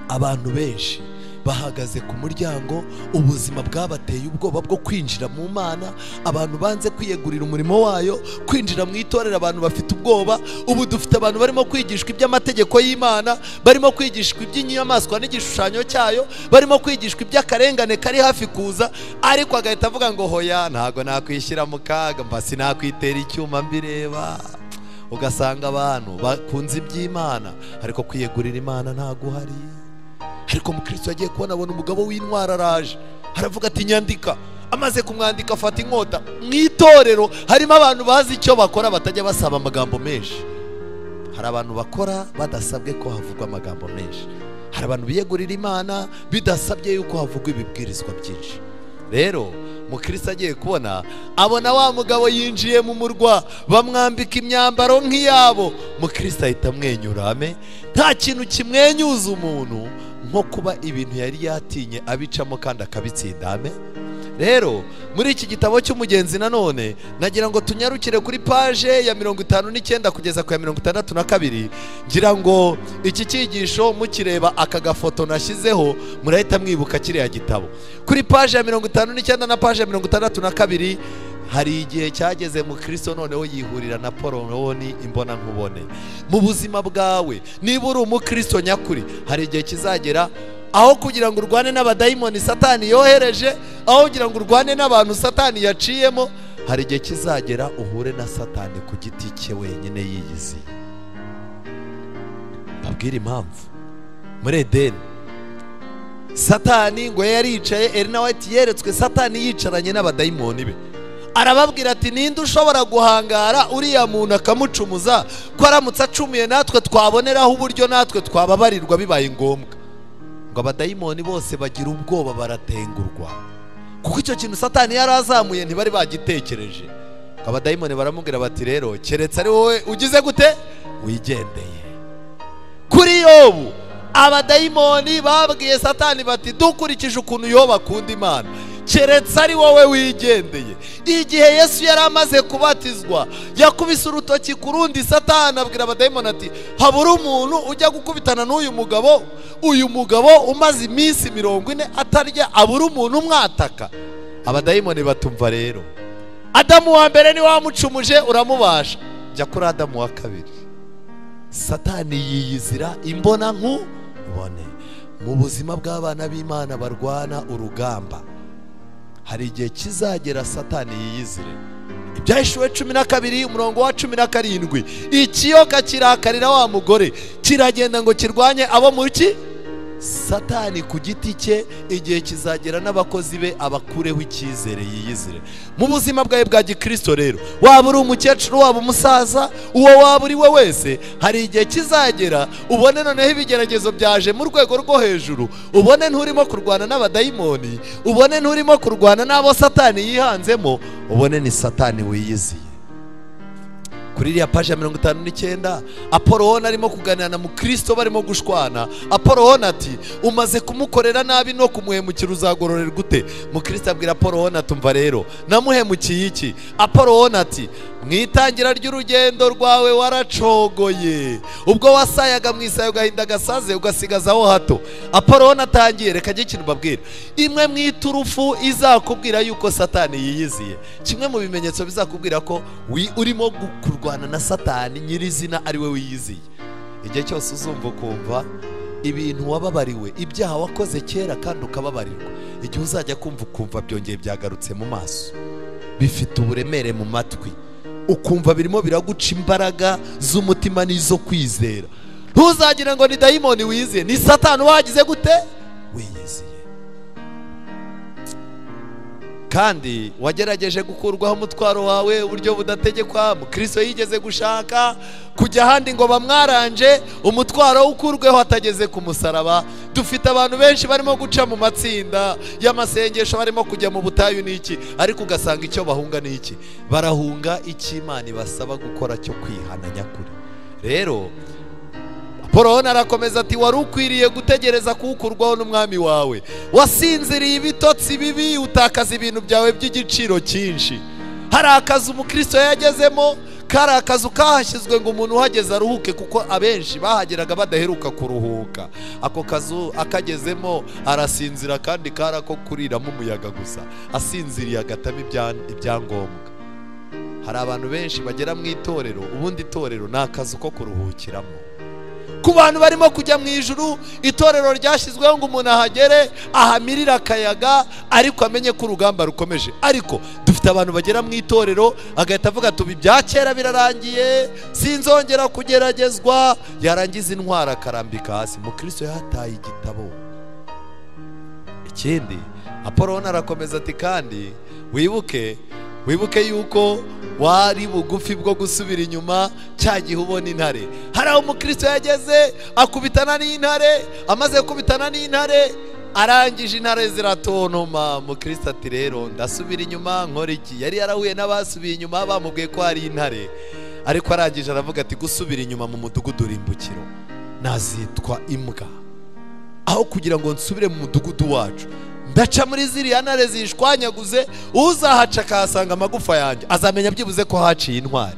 [SPEAKER 1] Abantu benshi bahagaze ku muryango, ubuzima bwabateye ubwoba bwo kwinjira mu Mana. Abantu banze kwiyegurira umurimo wayo, kwinjira mu itorero abantu bafite ubwoba. Ubu dufite abantu barimo kwigishwa iby'amategeko y'Imana, barimo kwigishwa iby'inyamaswa n'igishushanyo cyayo, barimo kwigishwa iby'akarengane kari hafi kuza, ariko agahita avuga ngo hoya, ntago nakwishyira mu kaga, mba sinakwitera icyuma mbireba. Ugasanga abantu bakunze iby'Imana ariko kwiyegurira Imana ntago uhari. Ariko Mukristo agiye kubona abona umugabo w'intwara araje, aravuga ati nyandika. Amaze kumwandika afata inkota. Mu itorero harimo abantu bazi icyo bakora, batajya basaba amagambo menshi. Hari abantu bakora badasabwe ko havugwa amagambo menshi. Hari abantu biyegurira Imana bidasabye yuko havugwa ibibwirizwa byinshi. Rero Mukristo agiye kubona abona wa mugabo yinjiye mu murwa, bamwambika imyambaro nk'iyabo. Mukristo ahita amwenyura. Amen. Nta kintu kimwenyuza umuntu nko kuba ibintu yari yatinye abicamo kandi akabitsinda. Amen. Rero muri iki gitabo cy'umugenzi nanone nagira ngo tunyarukire kuri page ya 59 kugeza ku ya 62, ngira ngo iki cyigisho mukireba aka gafoto nashyizeho murahita mwibuka kiriya gitabo. Kuri page ya 59 na page ya 62 hari igihe cyageze mu Kristo noneho yihurira na Poloni imbona nkubone. Mu buzima bwawe niba uri umukristo nyakuri, hari igihe kizagera aho kugira ngo urwane n'abadayimoni Satani yohereje, aho kugira ngo urwane n'abantu Satani yaciyemo, hari igihe kizagera uhure na Satani ku giti cye wenyine yiyiziye. Mbabwire impamvu. Muri Edeni Satani ngo yaricaye, Elena White yeretswe Satani yicaranye n'abadayimoni be. Arababwira ati ninde ushobora guhangara uriya muntu akamucumuza, ko aramutse acumuye natwe twaboneraho uburyo natwe twababarirwa bibaye ngombwa. Ngo abadayimoni bose bagira ubwoba baratengurwa, kuko icyo kintu Satani yarazamuye ntibari bagitekereje. Ngo abadayimoni baramubwira bati rero keretse ari wowe ugize gute wigendeye. Kuri Yobu abadayimoni babwiye Satani bati dukurikije ukuntu Yobu akunda Imana, keretse ari wowe wigendeye. Igihe Yesu yari amaze kubatizwa yakubise urutoki ku rundi, Satani abwira abadayimoni ati habura umuntu ujya gukubitana n'uyu mugabo, uyu mugabo umaze iminsi 40 atarya, abura umuntu umwataka. Abadayimoni batumva rero Adamu wa mbere ni wamucumuje uramubasha, jya kuri Adamu wa kabiri. Satani yiyizira imbona nkubone. Mu buzima bw'abana b'Imana barwana urugamba, hari igihe kizagera Satani yiyizire. Ibyahishuwe 12 umurongo wa 17, ikiyoka kirakarira wa mugore kiragenda ngo kirwanye abo mu ki. Satani ku giti cye igihe kizagera n'abakozi be abakureho icyizere yiyizire. Mu buzima bwawe bwa gikristo rero, waba uri umukecuru, waba umusaza, uwo waba uri we wese, hari igihe kizagera ubone noneho ibigeragezo byaje mu rwego rwo hejuru, ubone nturimo kurwana n'abadayimoni, ubone nturimo kurwana n'abo Satani yihanzemo, ubone ni Satani wiyiziye. Kuri iriya paji ya 59 Apoloni arimo kuganira na mukristo barimo gushwana. Apoloni ati umaze kumukorera nabi no kumuhemukira uzagororerwa ute? Mukristo abwira Apoloni ati umva rero namuhemukiye iki? Apoloni ati mu itangira ry'urugendo rwawe waracogoye, ubwo wasayaga mu isayo gahinda gasaze ugasigazaho hato. Apoloni atangiye, reka njye ikintu mbabwira, imwe mu iturufu izakubwira yuko Satani yiyiziye, kimwe mu bimenyetso bizakubwira ko urimo kurwana na Satani nyirizina ari we wiyiziye, igihe cyose uzumva ukumva ibintu wababariwe, ibyaha wakoze kera kandi ukababarirwa, igihe uzajya kumva ukumva byongeye byagarutse mu maso, bifite uburemere mu matwi, ukumva birimo biraguca imbaraga z'umutima n'izo kwizera, ntuzagira ngo ni dayimoni wiyiziye, ni Satani wagize gute wiyiziye. Kandi wagerageje gukurwaho umutwaro wawe uburyo budategekwa. Mukristo yigeze gushaka kujya ahandi ngo bamwaranje umutwaro ukurweho atageze ku musaraba. Dufite abantu benshi barimo guca mu matsinda y'amasengesho, barimo kujya mu butayu n'iki, ariko ugasanga icyo bahunga n'iki, barahunga icyo Imana ibasaba gukora cyo kwihana nyakuri. Rero Apoloni arakomeza ati wari ukwiriye gutegereza kuwukurwaho n'umwami wawe, wasinziriye ibitotsi bibi, utakaza ibintu byawe by'igiciro cyinshi. Hari akazu umukristo yagezemo, kari akazu kahashyizwe ngo umuntu uhageze aruhuke, kuko abenshi bahageraga badaheruka kuruhuka. Ako kazu akagezemo arasinzira, kandi kari ako kuriramo umuyaga gusa, asinziriye agatamo ibyangombwa. Hari abantu benshi bagera mu itorero, ubundi itorero ni akazu ko kuruhukiramo. Ku bantu barimo kujya mu ijuru, itorero ryashyizweho ngo umuntu ahagere ahamirire akayaga, ariko amenye ko urugamba rukomeje. Ariko dufite abantu bagera mu itorero agahita avuga ati ibya kera birarangiye, sinzongera kugeragezwa, yarangiza intwara akarambika hasi. Mukristo yataye igitabo. Ikindi Apoloni arakomeza ati kandi wibuke yuko wari bugufi bwo gusubira inyuma cya gihe ubona intare. Hari aho umukristo yageze akubitana n'intare, amaze kubitana n'intare arangije intare ziratontoma. Mukristo ati rero ndasubira inyuma nkora iki? Yari yarahuye n'abasubiye inyuma bamubwiye ko hari intare, ariko arangije aravuga ati gusubira inyuma mu mudugudu rimbukiro nazitwa imbwa, aho kugira ngo nsubire mu mudugudu wacu ndaca muri ziriya ntare zishwanyaguze, uzahaca akahasanga amagufa yanjye azamenya byibuze ko haciye intwari.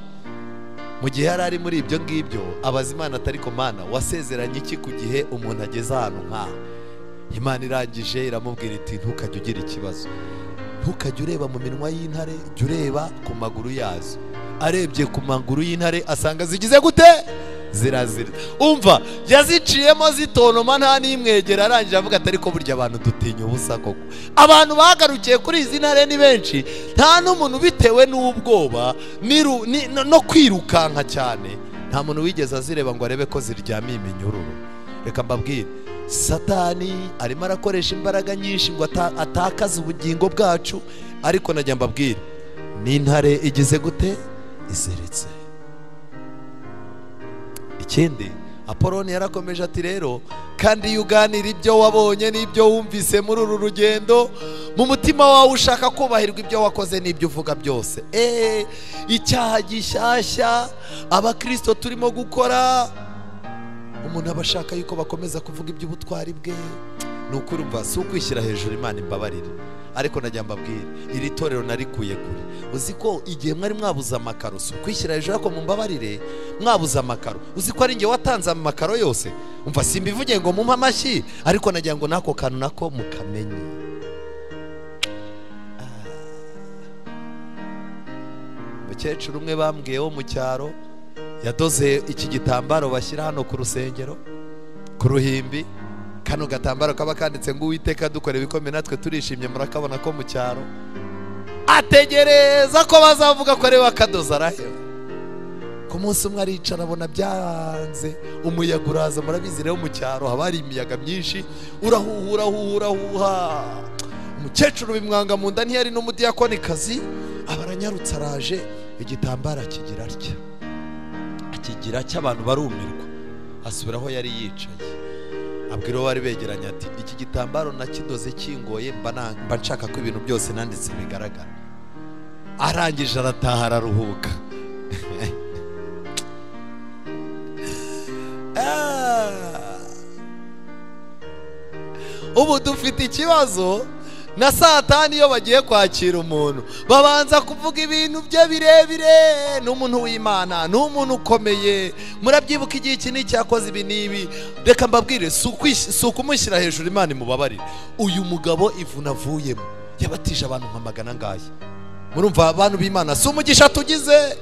[SPEAKER 1] Mu gihe yari ari muri ibyo ngibyo abaza Imana atari ko Mana wasezeranye iki ku gihe umuntu ageze ahantu nk'aha? Imana irangije iramubwira iti ntukajye ugira ikibazo, ntukajye ureba mu minwa y'intare, jya ureba ku maguru yazo. Arebye ku maguru y'intare asanga zigize gute? Zirazira. Umva yaziciyemo zitonoma nta n'imwegera. Arangije avuga ati ariko burya abantu dutinya ubusa koko. Abantu bagarukiye kuri izi ntare ni benshi, nta n'umuntu bitewe n'ubwoba no kwirukanka cyane, nta muntu wigeze azireba ngo arebe ko ziryamiye iminyururu. Reka mbabwire, Satani arimo arakoresha imbaraga nyinshi ngo atakaze ubugingo bwacu, ariko najya mbabwire n'intare igize gute? Iziritse. Ikindi Apoloni yarakomeje ati rero kandi iyo uganira ibyo wabonye n'ibyo wumvise muri uru rugendo, mu mutima wawe ushaka kubahirwa ibyo wakoze n'ibyo uvuga byose. Icyaha gishyashya abakristo turimo gukora, umuntu aba ashaka yuko bakomeza kuvuga iby'ubutwari bwe. Ni ukuri umva si ukwishyira hejuru, Imana imbabarire, ariko najya mbabwira iri torero narikuye kure. Uzi ko igihe mwari mwabuze amakaro, si ukwishyira hejuru ariko mumbabarire, mwabuze amakaro, uzi ko ari njye watanze amakaro yose? Umva simbivuge ngo mumpe amashyi, ariko nagira ngo nako kantu nako mukamenye. Umukecuru umwe bambwiye wo mu cyaro yadoze iki gitambaro bashyira hano ku rusengero ku ruhimbi. Kano gatambaro kaba kanditse ngo Uwiteka dukora ibikomeye natwe turishimye, murakabona ko mu cyaro. Ategereza ko bazavuga ko ari we wakadoze araheba. Ku munsi umwe aricara abona byanze, umuyaga uraza. Murabizi rero mu cyaro haba hari imiyaga myinshi, urahuha urahuha urahuha. Umukecuru bimwanga mu nda, ntiyari n'umudiyakonikazi, aba aranyarutse araje, igitambaro akigira atya, akigira cy'abantu barumirwa. Asubira aho yari yicaye, abwira uwo bari begeranye ati iki gitambaro nakidoze kingoye, mba nshaka ko ibintu byose nanditse bigaragara. Arangije arataha araruhuka. Ubu dufite ikibazo na Satani. Iyo bagiye kwakira umuntu babanza kuvuga ibintu bye birebire, ni umuntu w'Imana, ni umuntu ukomeye, murabyibuka igihe iki n'icyakoze ibi n'ibi. Reka mbabwire, si ukumushyira hejuru, Imana imubabarire. Uyu mugabo ivuna avuyemo yabatije abantu nka magana angahe. Murumva abantu b'Imana, si umugisha tugize?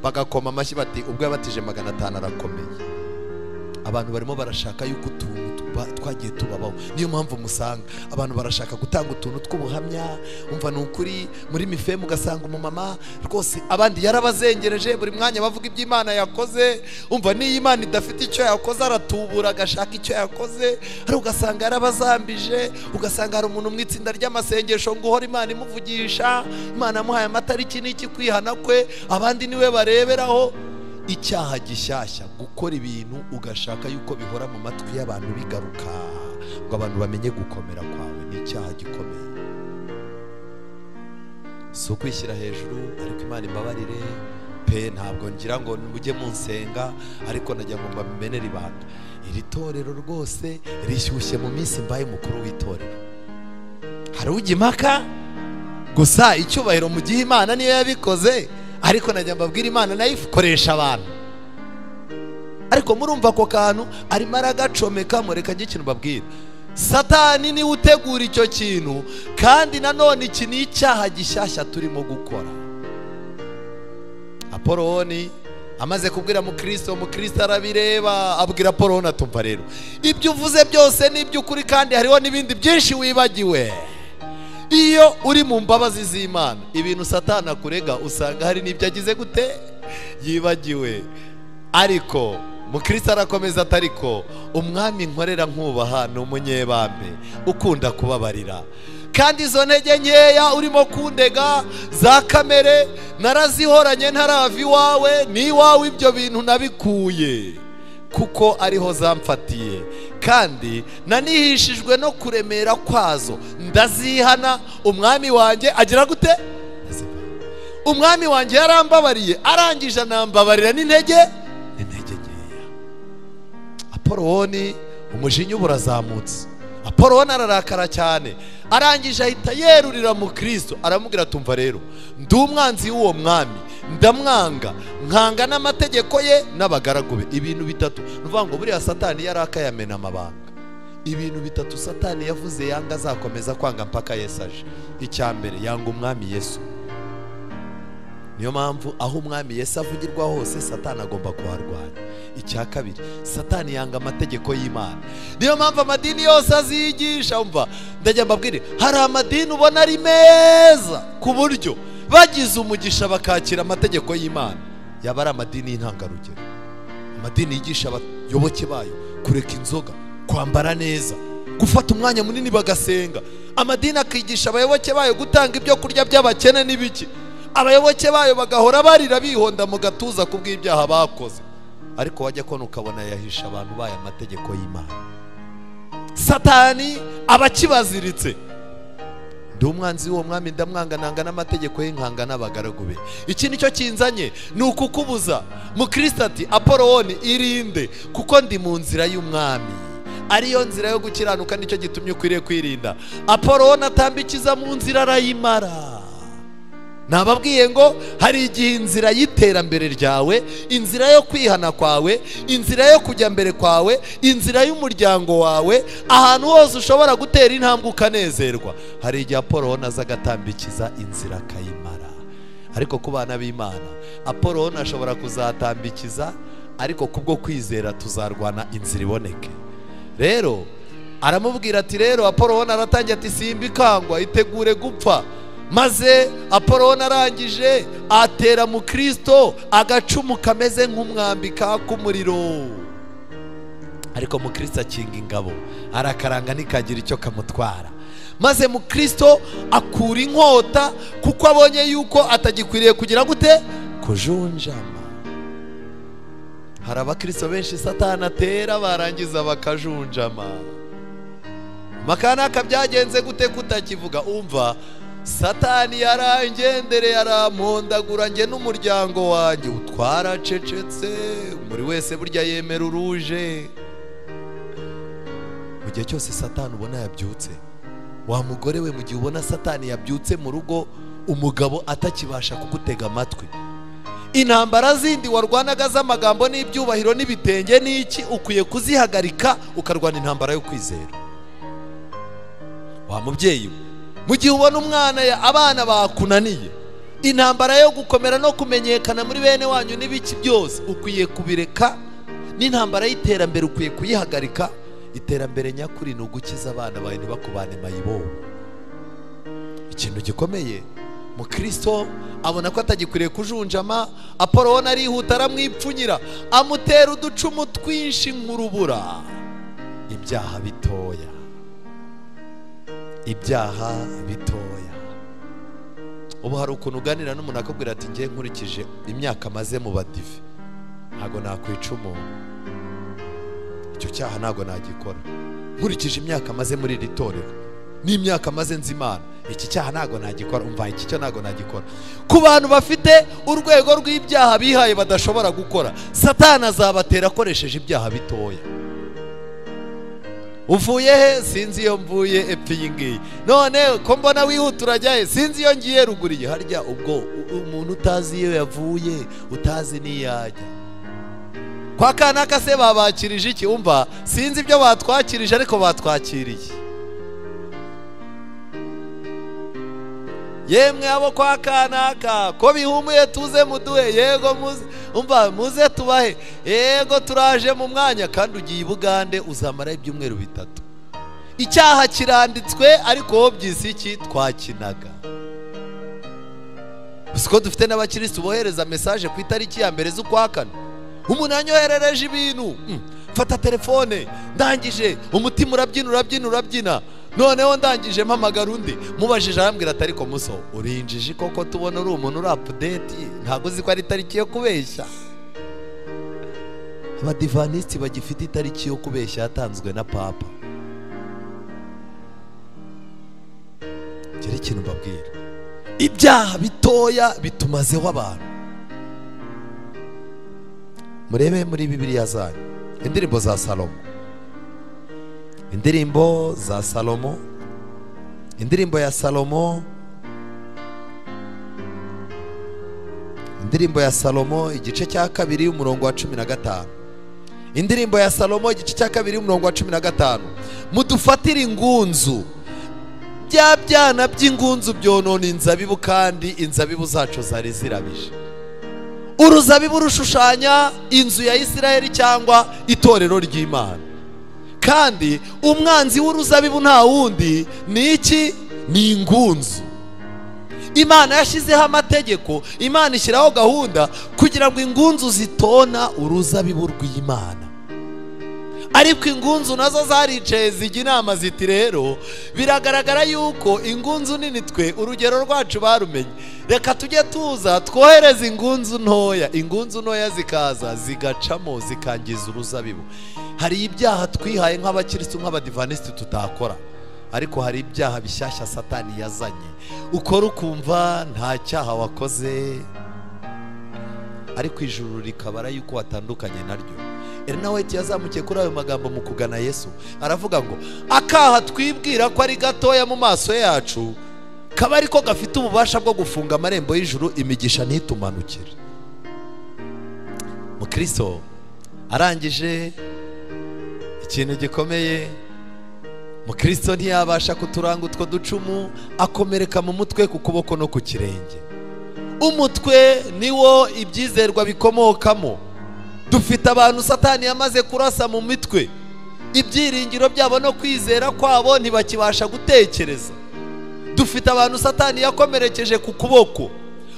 [SPEAKER 1] Bagakoma amashyi bati ubwo yabatije 500 arakomeye. Abantu barimo barashaka yuko utuntu twagiye tubabaho. Niyo mpamvu musanga abantu barashaka gutanga utuntu tw'ubuhamya. Umva ni ukuri, muri mifemu ugasanga umumama rwose abandi yarabazengereje, buri mwanya bavuga iby'Imana yakoze. Umva niyo Imana idafite icyo yakoze aratubura agashaka icyo yakoze. Hari ugasanga yarabazambije, ugasanga hari umuntu mu itsinda ry'amasengesho ngo uhora Imana imuvugisha, Imana amuhaye amatariki n'iki kwihana kwe, abandi niwe bareberaho. Icyaha gishyashya, gukora ibintu ugashaka yuko bihora mu matwi y'abantu bigaruka ngo abantu bamenye gukomera kwawe, ni icyaha gikomeye. Si ukwishyira hejuru, ariko Imana imbabarire pe, ntabwo ngira ngo mujye munsenga, ariko najya ngo mbamenere ibanga. Iri torero rwose rishyushye mu minsi mbaye mukuru w'itorero. Hari ujya impaka gusa, icyubahiro mu gihe Imana niyo yabikoze, ariko najya mbabwira Imana nayo ikoresha abantu. Ariko murumva ako kantu arimo aragacomeka. Mureka njye ikintu mbabwira, Satani niwe utegura icyo kintu, kandi nanone iki ni icyaha gishyashya turimo gukora. Apoloni amaze kubwira mukristo, mukristo arabireba, abwira Apoloni atumva rero ibyo uvuze byose ni iby'ukuri, kandi hariho n'ibindi byinshi wibagiwe. Iyo uri mu mbabazi z'Imana, ibintu Satani akurega usanga hari n'ibyo agize gute yibagiwe. Ariko mukristo arakomeza atariko umwami nkorera nkubaha ni umunyebambe ukunda kubabarira, kandi izo ntege nkeya urimo kundega za kamere narazihoranye ntarava iwawe, ni iwawe ibyo bintu nabikuye kuko ariho zamfatiye, kandi nanihishijwe no kuremera kwazo, ndazihana. Umwami wanjye agira gute? Umwami wanjye yarambabariye, arangije anambabarira n'intege nkeya. Apoloni umujinya uburazamutse, Apoloni ararakara cyane, arangije ahita yerurira mu Kristo, aramubwira tumva rero ndi umwanzi w'uwo mwami, ndamwanga, nkanga n'amategeko ye n'abagaragu be. Ibintu bitatu nuvuga ngo buriya Satani yarakayamena amabanga. Ibintu bitatu Satani yavuze yanga azakomeza kwanga mpaka Yesu aje. Icya mbere, yanga umwami Yesu. Niyo mpamvu aho umwami Yesu avugirwa hose Satani agomba kuharwanya. Icya kabiri, Satani yanga amategeko y'Imana. Niyo mpamvu amadini yose azigisha. Umva ndajya mbabwire, hari amadini ubona ari meza ku buryo bagize umugisha bakakira amategeko y'Imana, yaba ari amadini y'intangarugero, amadini yigisha abayoboke bayo kureka inzoga, kwambara neza, gufata umwanya munini bagasenga, amadini akigisha abayoboke bayo gutanga ibyo kurya by'abakene n'ibiki, abayoboke bayo bagahora barira bihonda mu gatuza kubw'ibyaha bakoze. Ariko wajya kona ukabona yahisha abantu bayo amategeko y'Imana. Satani abakibaziritse, ndi umwanzi w'uwo mwami, ndamwanga, nanga n'amategeko ye, nkanga n'abagaragu be. Iki nicyo kinzanye, ni ukukubuza. Mukristo ati Apoloni irinde, kuko ndi mu nzira y'umwami, ariyo nzira yo gukiranuka, nicyo gitumye ukwiriye kwirinda. Apoloni atambikiza mu nzira arayimara. Nababwiye ngo hari igihe inzira y'iterambere ryawe, inzira yo kwihana kwawe, inzira yo kujya mbere kwawe, inzira y'umuryango wawe, ahantu hose ushobora gutera intambwe ukanezerwa, hari igihe Apoloni aza agatambikiza inzira akayimara. Ariko ku bana b'Imana, Apoloni ashobora kuzatambikiza, ariko kubwo kwizera tuzarwana inzira iboneke. Rero aramubwira ati rero Apoloni aratangira ati simbikangwa, itegure gupfa. Maze Apoloni arangije atera mu Kristo agacumu kameze nk'umwambi kaka umuriro, ariko mu Kristo akinga ingabo, arakaranga ntikagira icyo kamutwara. Maze mu Kristo akura inkota kuko abonye yuko atagikwiriye kugira gute? Kujunjama. Hari abakristo benshi Satani atera barangiza bakajunjama. Makanaka byagenze gute kutakivuga? Umva, Satani yarangendereye arampondagura njye n'umuryango wanjye, twaracecetse. Muri wese burya yemera uruje. Mu gihe cyose Satani ubona yabyutse, wa mugore we, mu gihe ubona Satani yabyutse mu rugo, umugabo atakibasha kugutega amatwi, intambara zindi warwanaga z'amagambo n'ibyubahiro n'ibitenge n'iki, ukwiye kuzihagarika ukarwana intambara yo kwizera. Wa mubyeyi we, mu gihe ubona umwana abana bakunaniye, intambara yo gukomera no kumenyekana muri bene wanyu n'ibiki byose ukwiye kubireka, n'intambara y'iterambere ukwiye kuyihagarika. Iterambere nyakuri ni ugukiza abana bawe ntibakubane mayibobo. Ikintu gikomeye, mu Kristo abona ko atagikwiriye kujunjama. Apoloni arihuta aramwipfunyira, amutera uducumu twinshi nk'urubura. Ibyaha bitoya, ibyaha bitoya. Ubu hari ukuntu uganira n'umuntu akabwira ati ngiye nkurikije imyaka maze mu badive ntago nakwica umuntu, icyo cyaha ntago nagikora. Nkurikije imyaka maze muri iri torero n'imyaka maze nzi Imana, iki cyaha ntago nagikora, umva iki cyo ntago nagikora. Ku bantu bafite urwego rw'ibyaha bihaye badashobora gukora, Satani azabatera akoresheje ibyaha bitoya. Uvuye he? Sinzi iyo mvuye epfo iyi ngiyi. None ko mbona wihuta urajya he? Sinzi iyo ngiye ruguru. Harya ubwo umuntu utazi iyo yavuye, utazi n'iyajya. Kwa kanaka se babakirije iki? Umva sinzi ibyo batwakirije ariko batwakiriye. Yemwe abo kwa kanaka ko bihumuye tuze muduhe, yego muze, umva muze tubahe, yego turaje mu mwanya. Kandi ugiye i Bugande uzamara ibyumweru 3. Icyaha kiranditswe ariko wowe byisi iki twakinaga. Siko dufite n'abakristo bohereza message ku itariki ya 1 z'ukwa 4. Umuntu anyoherereje ibintu, mfata telefone ndangije umutima urabyina urabyina urabyina. Noneho ndangije mpamagara undi, mubajije arambwira ati ariko muso urinjije koko, tubona uri umuntu uri update, ntago uzi ko ari itariki yo kubeshya. Abadivanisiti bagifite itariki yo kubeshya yatanzwe na Papa. Gere ikintu mbabwira, ibyaha bitoya bitumazeho abantu. Murebe muri Bibiliya zanyu indirimbo za Salomo, indirimbo za Salomo, indirimbo ya Salomo, indirimbo ya Salomo igice cya 2 umurongo wa 15. Indirimbo ya Salomo igice cya 2 umurongo wa 15. Mudufatire ingunzu, bya byana by'ingunzu byonona inzabibu, kandi inzabibu zacu zari zirabije. Uruzabibu rushushanya inzu ya Isirayeli cyangwa itorero ry'Imana. Kandi umwanzi w'uruzabibu nta wundi ni iki? Ni ingunzu. Imana yashyizeho amategeko, Imana ishyiraho gahunda kugira ngo ingunzu zitona uruzabibu rw'Imana. Ariko ingunzu nazo zaricaye zijya inama ziti rero biragaragara yuko ingunzu nini twe urugero rwacu barumenye, reka tujye tuza twohereza ingunzu ntoya. Ingunzu ntoya zikaza zigacamo zikangiza uruzabibu. Hari ibyaha twihaye nk'abakristo nk'abadivanisiti tutakora, ariko hari ibyaha bishyashya Satani yazanye ukora ukumva nta cyaha wakoze, ariko ijuru rikabara yuko watandukanye naryo. Elena White yazamukiye kuri ayo magambo mu kugana Yesu, aravuga ngo akaha twibwira ko ari gatoya mu maso yacu kaba ariko gafite ububasha bwo gufunga amarembo y'ijuru, imigisha ntitumanukire. Mukristo arangije ikintu gikomeye, Mukristo ntiyabasha kuturanga utwo ducumu, akomereka mu mutwe, ku kuboko no ku kirenge. Umutwe niwo ibyizerwa bikomokamo. Dufite abantu Satani yamaze kurasa mu mitwe, ibyiringiro byabo no kwizera kwabo ntibakibasha gutekereza. Dufite abantu Satani yakomerekeje ku kuboko,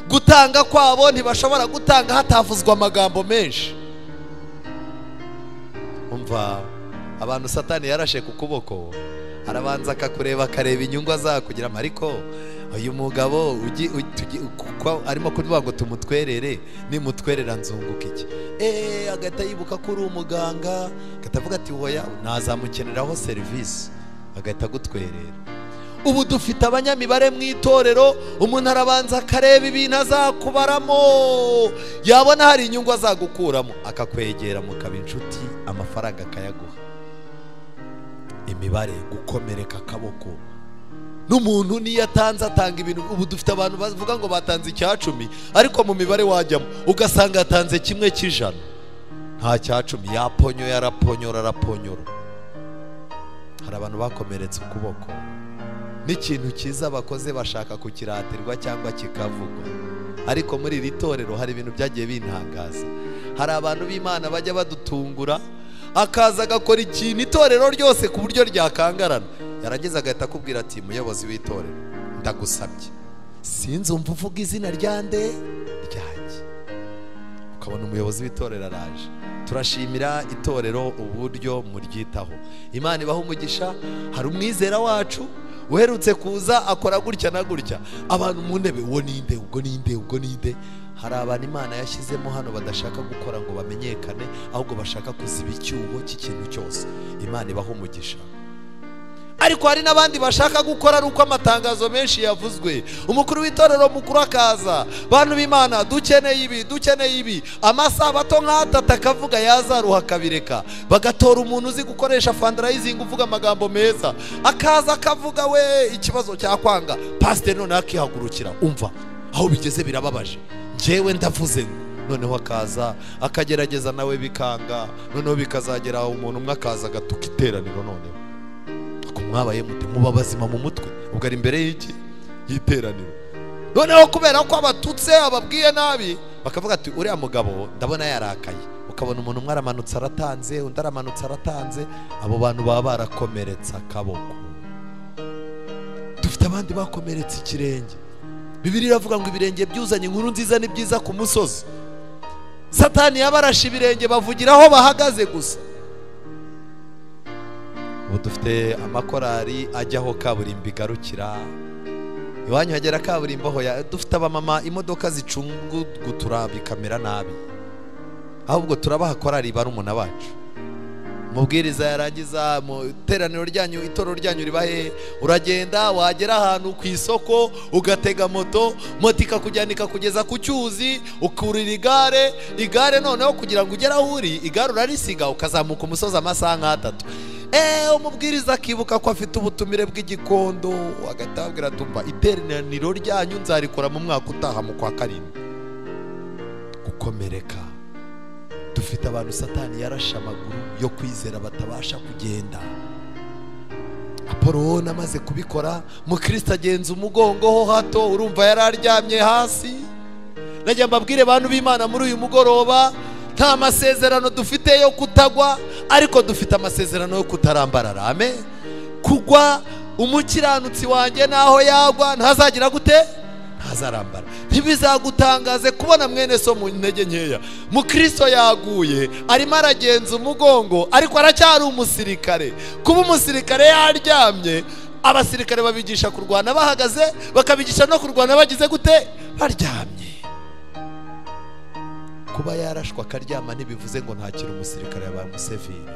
[SPEAKER 1] gutanga kwabo ntibashobora gutanga hatavuzwa amagambo menshi. Umva, abantu Satani yarashe ku kuboko, arabanza akakureba akareba inyungu azakugira, ariko uyu mugabo kuko arimo kuvuga ngo tumutwerere, nimutwerera nzunguka iki? Agahita yibuka ko uri umuganga, agahita avuga ati hoya nazamukeneraho serivisi, agahita agutwerera. Ubu dufite abanyamibare mu itorero, umuntu arabanza akareba ibintu azakubaramo, yabona hari inyungu azagukuramo akakwegera mukaba inshuti, amafaranga akayaguha. Imibare, gukomereka akaboko. N'umuntu niyo atanze atanga ibintu. Ubu dufite abantu bavuga ngo batanze 10, ariko mu mibare wajyamo ugasanga yatanze 1%, nta 10, yaponyo yaraponyora araponyora. Hari abantu bakomeretse ukuboko, n'ikintu cyiza bakoze bashaka kukiratirwa cyangwa kikavugwa. Ariko muri iri torero hari ibintu byagiye bintangaza. Hari abantu b'Imana bajya badutungura, akaza agakora ikintu itorero ryose ku buryo ryakangarana, yarangiza agahita akubwira ati muyobozi w'itorero ndagusabye sinzumva uvuga izina ryande ryanjye. Ukabona umuyobozi w'itorero araje. Turashimira itorero uburyo muryitaho, Imana ibaha umugisha. Hari umwizera wacu uherutse kuza akora gutya na gutya, abantu mu ntebe uwo ninde, ubwo ninde, ubwo ninde. Hari abantu Imana yashyizemo hano badashaka gukora ngo bamenyekane, ahubwo bashaka kuziba icyuho cy'ikintu cyose. Imana ibaha umugisha. Ariko hari n'abandi bashaka gukora ari uko amatangazo menshi yavuzwe, umukuru w'itorero mukuru akaza, bantu b'Imana dukeneye ibi, dukeneye ibi, amasabato nk'atatu akavuga yazaruha akabireka, bagatora umuntu uzi gukoresha fundraising uvuga amagambo meza, akaza akavuga we ikibazo cyakwanga, pastor none akihagurukira, umva aho bigeze birababaje, njyewe ndavuze ngo noneho akaza akagerageza nawe bikanga, noneho bikazagera umuntu umwe akaza agatuka iteraniro. Noneho mwabaye mute, muba bazima mu mutwe, ubwo ari imbere y'iki y'iteraniro. Noneho kubera ko abatutse ababwiye nabi, bakavuga ati uriya mugabo ndabona yarakaye. Ukabona umuntu umwe aramanutse aratanze, undi aramanutse aratanze, abo bantu baba barakomeretse akaboko. Dufite abandi bakomeretse ikirenge. Bibiliya iravuga ngo ibirenge byuzanye inkuru nziza ni byiza ku musozi. Satani yabarashe ibirenge bavugiraho bahagaze gusa. Ubu dufite amakorari ajyaho kaburimbo igarukira, iwanyu hagera kaburimbo hoya. Dufite abamama imodoka zicungugutura bikamera nabi, ahubwo turabaha korari barumuna bacu. Mubwiriza yarangiza mu iteraniro ryanyu, itorero ryanyu ribahe, uragenda wagera ahantu ku isoko ugatega moto, moto ikakujyana ikakugeza ku cyuzi, ukurira igare, igare noneho kugira ngo ugere aho uri, igare urarisiga ukazamuka umusozi amasaha nk'atatu. Umubwiriza akibuka ko afite ubutumire bw'igikondo, agahita ababwira ati iteraniro ryanyu nzarikora mu mwaka utaha mu kwa 7. Gukomereka. Dufite abantu Satani yarashe amaguru yo kwizera batabasha kugenda. Apollo amaze kubikora, mukristo agenza umugongo ho hato, urumva yararyamye hasi. Najya mbabwire bantu b'Imana muri uyu mugoroba, nta masezerano dufite yo kutagwa, ariko dufite amasezerano yo kutarambarara. Amen. Kugwa umukiranutsi wanjye naho yagwa ntazagira gute? Ntazarambara. Ntibizagutangaze kubona mwene so mu ntege nkeya. Mukristo yaguye arimo aragenza umugongo, ariko aracyari umusirikare. Kuba umusirikare yaryamye, abasirikare babigisha kurwana bahagaze, bakabigisha no kurwana bagize gute? Baryamye. Kuba yarashwa akaryama ntibivuze ngo ntakiri umusirikare yabaye umusivili.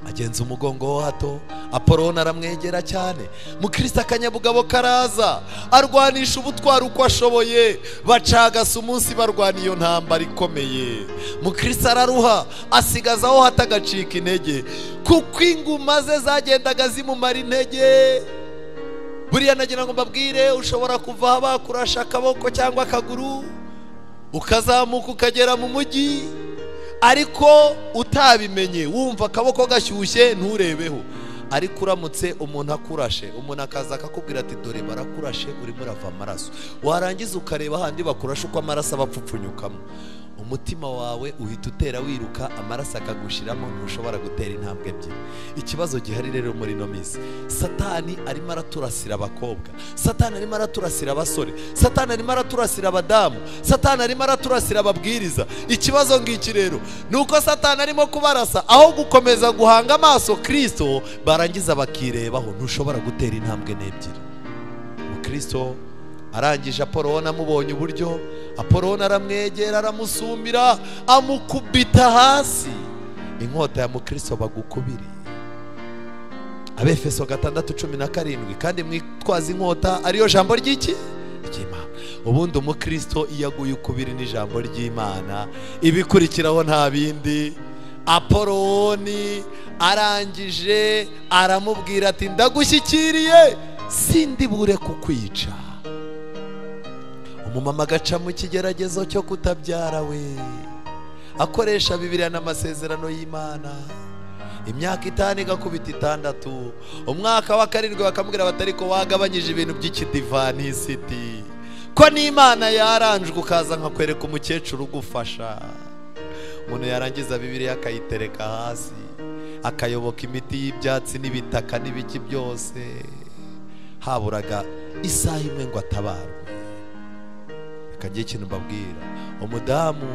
[SPEAKER 1] Agenza umugongo ho hato, Apollo aramwegera cyane. Mukristo akanyabugabo karaza, arwanisha ubutwari uko ashoboye, bacagasa umunsi barwana iyo ntambara ikomeye. Mukristo araruha, asigaza aho hato agacika intege, kuko inguma ze zagendaga zimumara intege. Buriya nagira ngo mbabwire, ushobora kuva bakurasha akaboko cyangwa akaguru, ukazamuka ukagera mu mujyi, ariko utabimenye, wumva akaboko gashyushye nturebeho. Ariko uramutse umuntu akurashe, umuntu akaza akakubwira ati dore barakurashe urimo urava amaraso, warangiza ukareba handi bakurashe uko amaraso abapfupfunyukamo, Umutima wawe uhita utera wiruka, amaraso akagushiramo, ntushobora gutera intambwe ebyiri. Ikibazo gihari rero muri ino minsi, Satani arimo araturasira abakobwa, Satani arimo araturasira abasore, Satani arimo araturasira abadamu, Satani arimo araturasira ababwiriza. Ikibazo ngiki rero nuko Satani arimo kubarasa aho gukomeza guhanga amaso Kristo, barangiza bakirebaho. Ntushobora gutera intambwe n'ebyiri. Kristo arangije Apoloni amubonye uburyo, Apoloni aramwegera aramusumira amukubita hasi. Inkota ya mukristo bagukubiriye. Abefeso 6:17, kandi mwitwaza inkota ariyo jambo ry'iki? Ry'Imana. Ubundi umukristo iyo aguye ukubiri n'ijambo ry'Imana, ibikurikiraho nta bindi. Apoloni arangije aramubwira ati ndagushyikiriye, sindi bure kukwica. Umumama agaca mu kigeragezo cyo kutabyara we, akoresha Bibiliya n'amasezerano y'Imana. Imyaka 5 igakubita 6, umwaka wa 7 bakamubwira batari ko wagabanyije ibintu by'ikidivanisiti, ko n'Imana yaranjwe ukaza nkakwereka umukecuru ugufasha. Umuntu yarangiza Bibiliya akayitereka hasi, akayoboka imiti y'ibyatsi n'ibitaka n'ibiki byose. Haburaga isaha imwe ngo atabarwe. Kagiye ikintu mbabwira, umudamu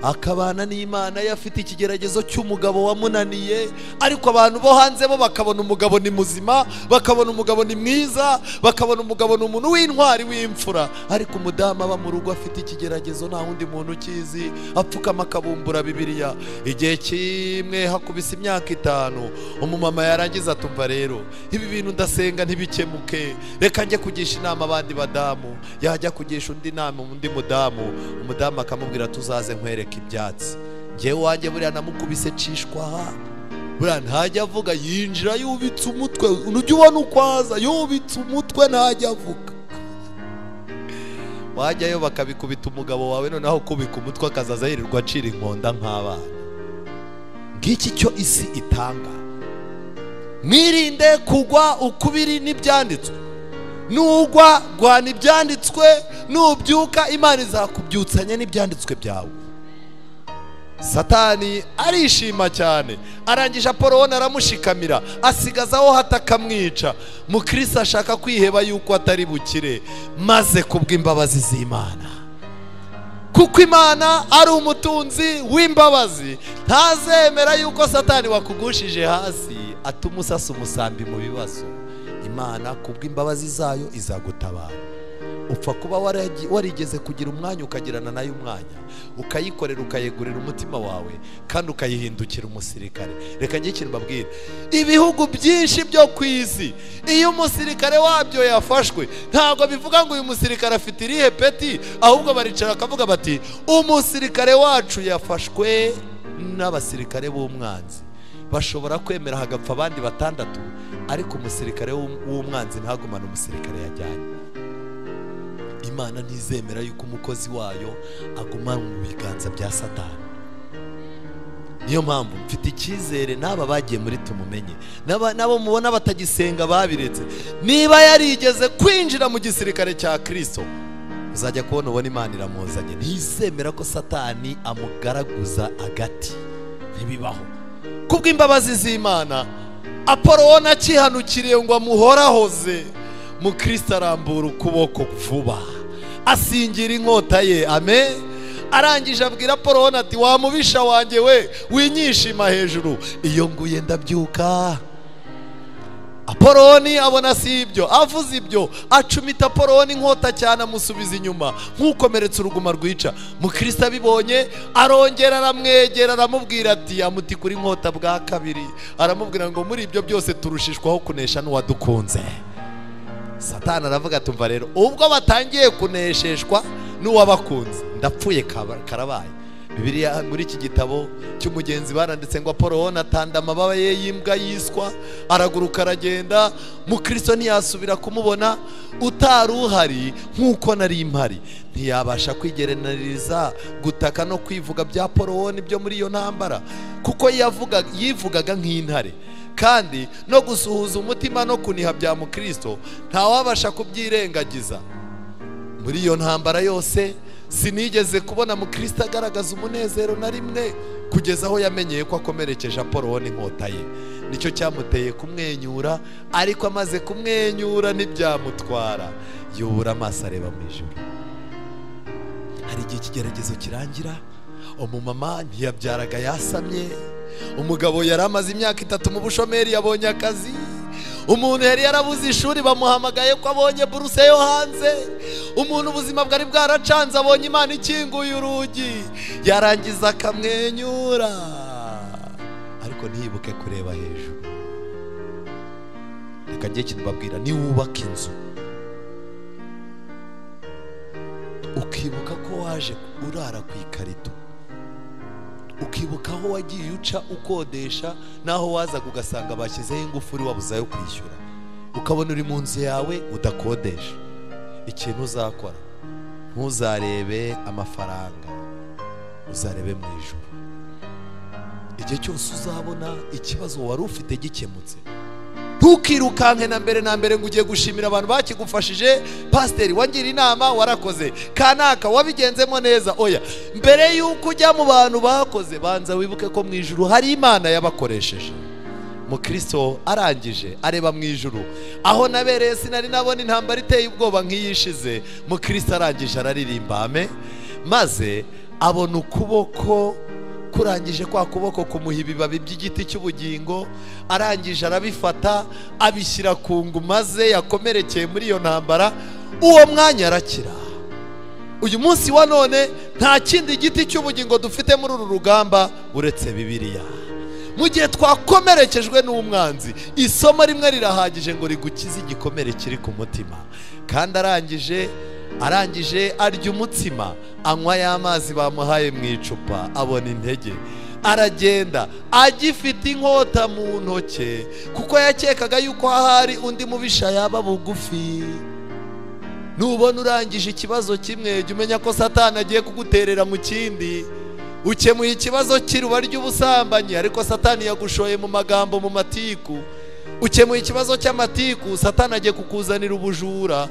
[SPEAKER 1] akabana n'Imana yafite ikigeragezo cy'umugabo wamunaniye, ariko abantu bo hanze bo bakabona umugabo ni muzima, bakabona umugabo ni mwiza, bakabona umugabo ni umuntu w'intwari w'imfura, ariko umudamu aba mu rugo afite ikigeragezo nta wundi muntu ukizi, apfukama akabumbura Bibiliya. Igihe kimwe hakubise imyaka 5, umumama yarangiza atumva rero ibi bintu ndasenga ntibikemuke, reka njye kugisha inama abandi badamu. Yajya kugisha undi nama undi mudamu, umudamu akamubwira tuzaze nkwereke ibyatsi. Njyewe wanjye buriya namukubise cishwa, buriya ntajya avuga, yinjira yubitse umutwe, ujya ubona ukwaza yubitse umutwe ntajya avuga. Wajyayo bakabikubita umugabo wawe, noneho kubika umutwe akazaza yirirwa acira inkonda nk'abana. Ngiki cyo isi itanga. Mwirinde kugwa ukubiri n'ibyanditswe. Nugwa gwana ibyanditswe, nubyuka Imana izakubyutsanya n'ibyanditswe byawe. Satani arishima cyane, arangije Apoloni aramushikamira, asigazaho hatakamwica. Mukristo ashaka kwiheba yuko atari bukire, maze kubw'imbabazi z'Imana, kuko Imana ari umutunzi w'imbabazi, ntazemera yuko Satani wakugushije hasi atuma usasa umusambi mu bibazo. Imana kubw'imbabazi zayo izagutabara. Upfa kuba warigeze kugira umwanya ukagirana nayo umwanya, ukayikorera, ukayegurira umutima wawe, kandi ukayihindukira umusirikare. Reka njye ikintu mbabwira, ibihugu byinshi byo ku isi iyo umusirikare wabyo yafashwe, ntabwo bivuga ngo uyu musirikare afite irihe peti, ahubwo baricara bakavuga bati umusirikare wacu yafashwe n'abasirikare b'umwanzi. Bashobora kwemera hagapfa abandi 6, ariko umusirikare w'umwanzi ntagumane umusirikare yajyanye. Imana ntizemera yuko umukozi wayo aguma mu biganza bya Satani. Niyo mpamvu mfite icyizere n'aba bagiye muri tumumenye, n'abo mubona batagisenga babiretse, niba yarigeze kwinjira mu gisirikare cya Kristo, uzajya kubona ubona Imana iramuzanye. Ntizemera ko Satani amugaraguza agati, ntibibaho. Kubw'imbabazi z'Imana, Apoloni akihanukiriye ngo amuhorahoze, Mukristo arambura ukuboko vuba, asingira inkota ye. Amen. Arangije abwira Apoloni ati wa mubisha wanjye we, winyishima hejuru, iyo nguye ndabyuka. Apoloni abona si ibyo, avuze ibyo, acumita Apoloni inkota cyane, amusubiza inyuma nk'ukomeretse uruguma rwica. Mukristo abibonye arongera aramwegera, aramubwira ati amutikura inkota bwa kabiri, aramubwira ngo muri ibyo byose turushishwaho kunesha n'uwadukunze. Satani aravuga tumva rero ubwo batangiye kunesheshwa n'uwabakunze, ndapfuye karabaye. Bibiliya muri iki gitabo cy'umugenzi baranditse ngo Apoloni atanda amababa ye y'imbwa yiswa, araguruka aragenda. Mukristo ntiyasubira kumubona, utari uhari nk'uko nari mpari ntiyabasha kwigereraniriza gutaka no kwivuga bya Apoloni byo muri iyo ntambara, kuko yivugaga nk'intare, kandi no gusuhuza umutima no kuniha bya mukristo ntawabasha kubyirengagiza. Muri iyo ntambara yose Sinigeze kubona mukristo agaragaza umunezero na rimwe kugeza aho yamenyeye ko akomerekeje Apoloni inkota ye. Nicyo cyamuteye kumwenyura, ariko amaze kumwenyura ntibyamutwara, yubura amaso areba mu ijuru. Hari igihe ikigeragezo kirangira, umumama ntiyabyaraga yasamye, umugabo yari amaze imyaka 3 mu bushomeri yabonye akazi, umuntu yari yarabuze ishuri bamuhamagaye ko abonye buruse yo hanze, umuntu ubuzima bwari bwaracanze abonye Imana ikinguye urugi, yarangiza akamwenyura ariko ntiyibuke kureba hejuru. Reka njye ikintu mbabwira, niwubaka inzu ukibuka ko waje urara ku ikarito, ukibuka aho wagiye uca ukodesha naho wazaga ugasanga bashyizeho ingufuri wabuzayo kwishyura, ukabona uri mu nzu yawe udakodesha, ikintu uzakora ntuzarebe amafaranga, uzarebe mu ijuru. Igihe cyose uzabona ikibazo wari ufite gikemutse, ntukirukanke na mbere na mbere ngo ugiye gushimira abantu bakigufashije, pasiteri wangira inama warakoze, kanaka wabigenzemo neza. Oya, mbere yuko ujya mu bantu bakoze, banza wibuke ko mu ijuru hari Imana yabakoresheje. Mukristo arangije areba mu ijuru, aho nabereye sinari nabona intambara iteye ubwoba nk'iyishize. Mukristo arangije araririmba ame, maze abona ukuboko kurangije kwa kuboko kumuha ibibabi by'igiti cy'ubugingo, arangije arabifata abishyira ku nguma ze yakomerekeye muri iyo ntambara, uwo mwanya arakira. Uyu munsi wa none nta kindi giti cy'ubugingo dufite muri uru rugamba uretse Bibiliya. Mu gihe twakomerekejwe n'umwanzi, isomo rimwe rirahagije ngo rigukize igikomere kiri ku mutima. Kandi arangije arya umutsima, anywa y'amazi bamuhaye mu icupa, abona intege, aragenda agifite inkota mu ntoke, kuko yakekaga yuko ahari undi mubisha yaba bugufi. Nubona urangije ikibazo kimwe, jya umenya ko Satani agiye kuguterera mu kindi. Ukemuye ikibazo cy'iruba ry'ubusambanyi, ariko Satani yagushoye mu magambo, mu matiku. Ukemuye ikibazo cy'amatiku, Satani agiye kukuzanira ubujura.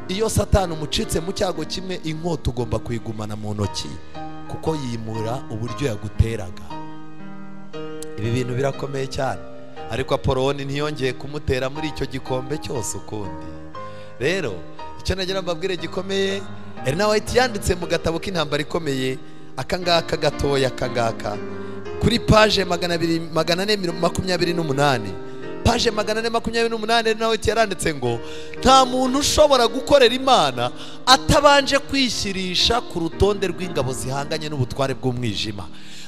[SPEAKER 1] Iyo Satani umucitse mu cyago kimwe, inkota ugomba kuyigumana mu ntoki, kuko yimura uburyo yaguteraga. Ibi bintu birakomeye cyane, ariko Apoloni ntiyongeye kumutera muri icyo gikombe cyose ukundi. Rero icyo nagira mbabwire gikomeye, Ellen White yanditse mu gatabo k'intambara ikomeye, akangaka gatoya, akangaka kuri page 428, page 428, Ellen White yaranditse ngo nta muntu ushobora gukorera Imana atabanje kwishyirisha ku rutonde rw'ingabo zihanganye n'ubutware bw'umwijima.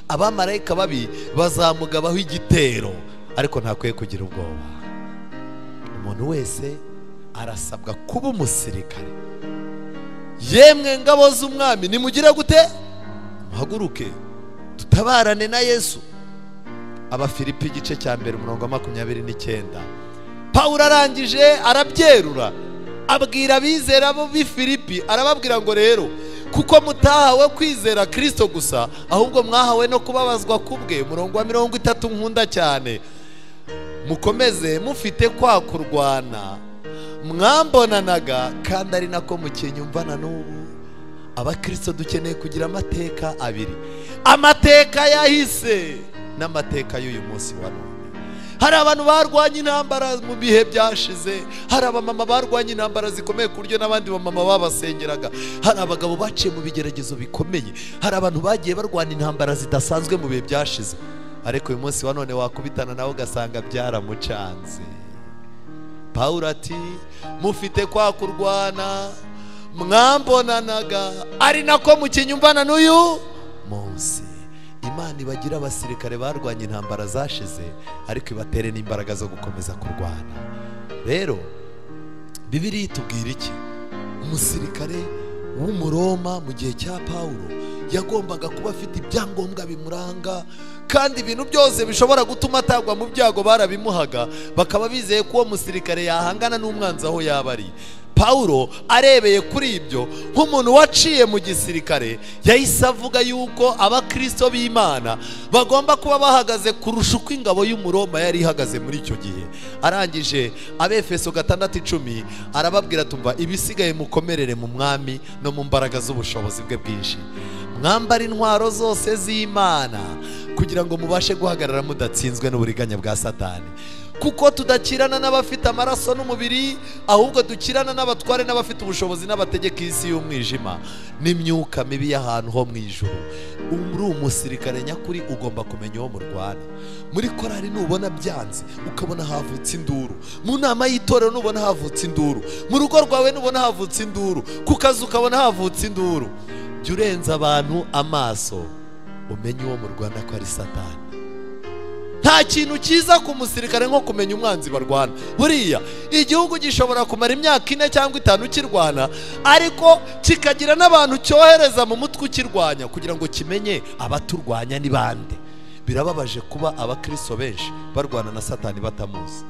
[SPEAKER 1] Abamarayika babi bazamugabaho igitero, ariko ntakwiye kugira ubwoba. Umuntu wese arasabwa kuba umusirikare. Yemwe ngabo z'umwami, nimugire gute? Muhaguruke tutabarane na Yesu. Abafilipi igice cya 1 umurongo wa 29. Pawulo arangije arabyerura, abwira abizera bo b'i Filipi, arababwira ngo rero kuko mutahawe kwizera Kristo gusa, ahubwo mwahawe no kubabazwa kubwe. Umurongo wa 30 nkunda cyane, mukomeze mufite kwa kurwana mwambonanaga kandi ari nako mukinyumvana n'ubu. Abakristo dukeneye kugira amateka abiri, amateka yahise n'amateka y'uyu munsi wa none. Hari abantu barwanye intambara mu bihe byashize, hari abamama barwanye intambara zikomeye ku buryo n'abandi bamama babasengeraga, hari abagabo baciye mu bigeragezo bikomeye, hari abantu bagiye barwana intambara zidasanzwe mu bihe byashize, ariko uyu munsi wa none wakubitana nawe ugasanga byaramucanze. Pawulo ati mufite kwa kurwana mwambonanaga ari nako mukinyumvana n'uyu munsi. Imana ibagira abasirikare barwanye intambara zashize, ariko ibatere n'imbaraga zo gukomeza kurwana. Rero Bibiliya itubwira iki? Umusirikare w'Umuroma mu gihe cya Pawulo yagombaga kuba afite ibyangombwa bimuranga, kandi ibintu byose bishobora gutuma atagwa mu byago barabimuhaga, bakaba bizeye ko uwo musirikare yahangana n'umwanzi aho yaba ari. Paulo arebeye kuri ibyo nk'umuntu waciye mu gisirikare, yahise avuga yuko abakristo b'Imana bagomba kuba bahagaze kurusha uko ingabo y'Umuroma yari ihagaze muri icyo gihe. Arangije Abefeso 6:10 arababwira tumva ibisigaye mukomerere mu mwami no mu mbaraga z'ubushobozi bwe bwinshi, mwambara intwaro zose z'Imana kugira ngo mubashe guhagarara mudatsinzwe n'uburiganya bwa Satani. Kuko tudakirana n'abafite amaraso n'umubiri, ahubwo dukirana n'abatware n'abafite ubushobozi n'abategeka isi y'umwijima n'imyuka mibi y'ahantu ho mu ijuru. Uri umusirikare nyakuri ugomba kumenya uwo murwana. Muri korari nubona byanze ukabona havutse induru, mu nama y'itorero nubona havutse induru, mu rugo rwawe nubona havutse induru, ku kazi ukabona havutse induru, jya urenza abantu amaso umenye uwo murwana ko ari Satani. Nta kintu cyiza ku musirikare nko kumenya umwanzi barwana. Buriya igihugu gishobora kumara imyaka 4 cyangwa 5 kirwana, ariko kikagira n'abantu cyohereza mu mutwe ukirwanya kugira ngo kimenye abaturwanya ni bande. Birababaje kuba abakristo benshi barwana na Satani batamuzi,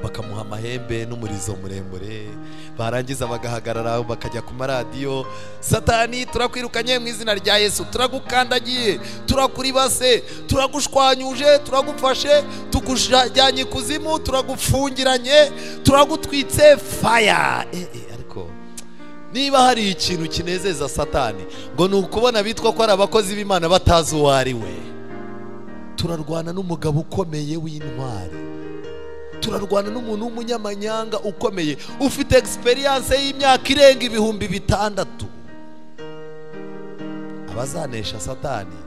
[SPEAKER 1] bakamuha amahembe n'umurizo muremure, barangiza bagahagarara bakajya ku maradiyo, Satani turakwirukanye mu izina rya Yesu, turagukandagiye, turakuribase, turagushwanyuje, turagufashe, tukujyanye ikuzimu, turagufungiranye, turagutwitse fire. Ariko niba hari ikintu kinezeza Satani ngo ni ukubona bitwa ko ari abakozi b'Imana batazi uwo ari we. Turarwana n'umugabo ukomeye w'intwari, turarwana n'umuntu w'umunyamanyanga ukomeye ufite experience y'imyaka irenga 6000. Abazanesha Satani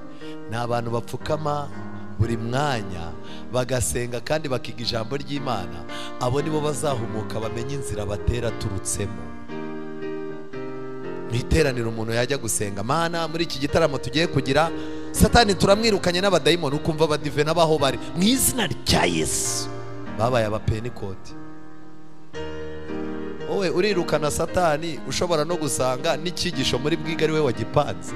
[SPEAKER 1] ni abantu bapfukama buri mwanya bagasenga kandi bakiga ijambo ry'Imana. Abo nibo bazahumuka bamenye inzira batera turutsemo. Mu iteraniro umuntu yajya gusenga, Mana muri iki gitaramo tugiye kugira, Satani turamwirukanye n'abadayimoni, ukumva abadive n'abaho bari mu izina rya Yesu babaye abapenikoti. Wowe urirukana Satani, ushobora no gusanga n'icyigisho muri bwiga ari we wagipanze.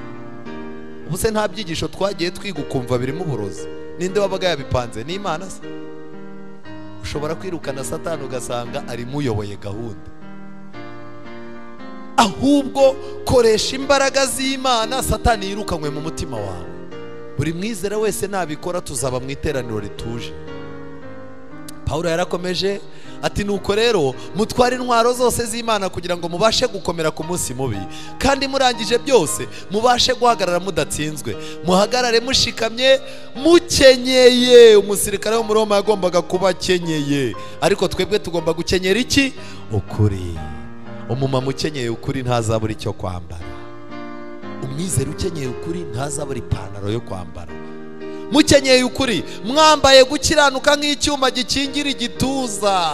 [SPEAKER 1] Ubu se nta byigisho twagiye twiga ukumva birimo uburozi? Ninde wabaga yabipanze? Ni Imana se? Ushobora kwirukana Satani ugasanga ari muyoboye gahunda. Ahubwo koresha imbaraga z'Imana, Satani yirukanywe mu mutima wawe. Buri mwizera wese nabikora tuzaba mu iteraniro rituje. Paulo yarakomeje ati nuko rero mutware intwaro zose z'Imana kugira ngo mubashe gukomera ku munsi mubi, kandi murangije byose mubashe guhagarara mudatsinzwe. Muhagarare mushikamye mukenyeye. Umusirikare wo muri Roma yagombaga kuba akenyeye, ariko twebwe tugomba gukenyera iki? Ukuri. Umumama ukenyeye ukuri ntazabura icyo kwambara. Umwizera ukenyeye ukuri ntazabura ipantaro yo kwambara. Mukenyeye ukuri, mwambaye gukiranuka nk'icyuma gikingira igituza,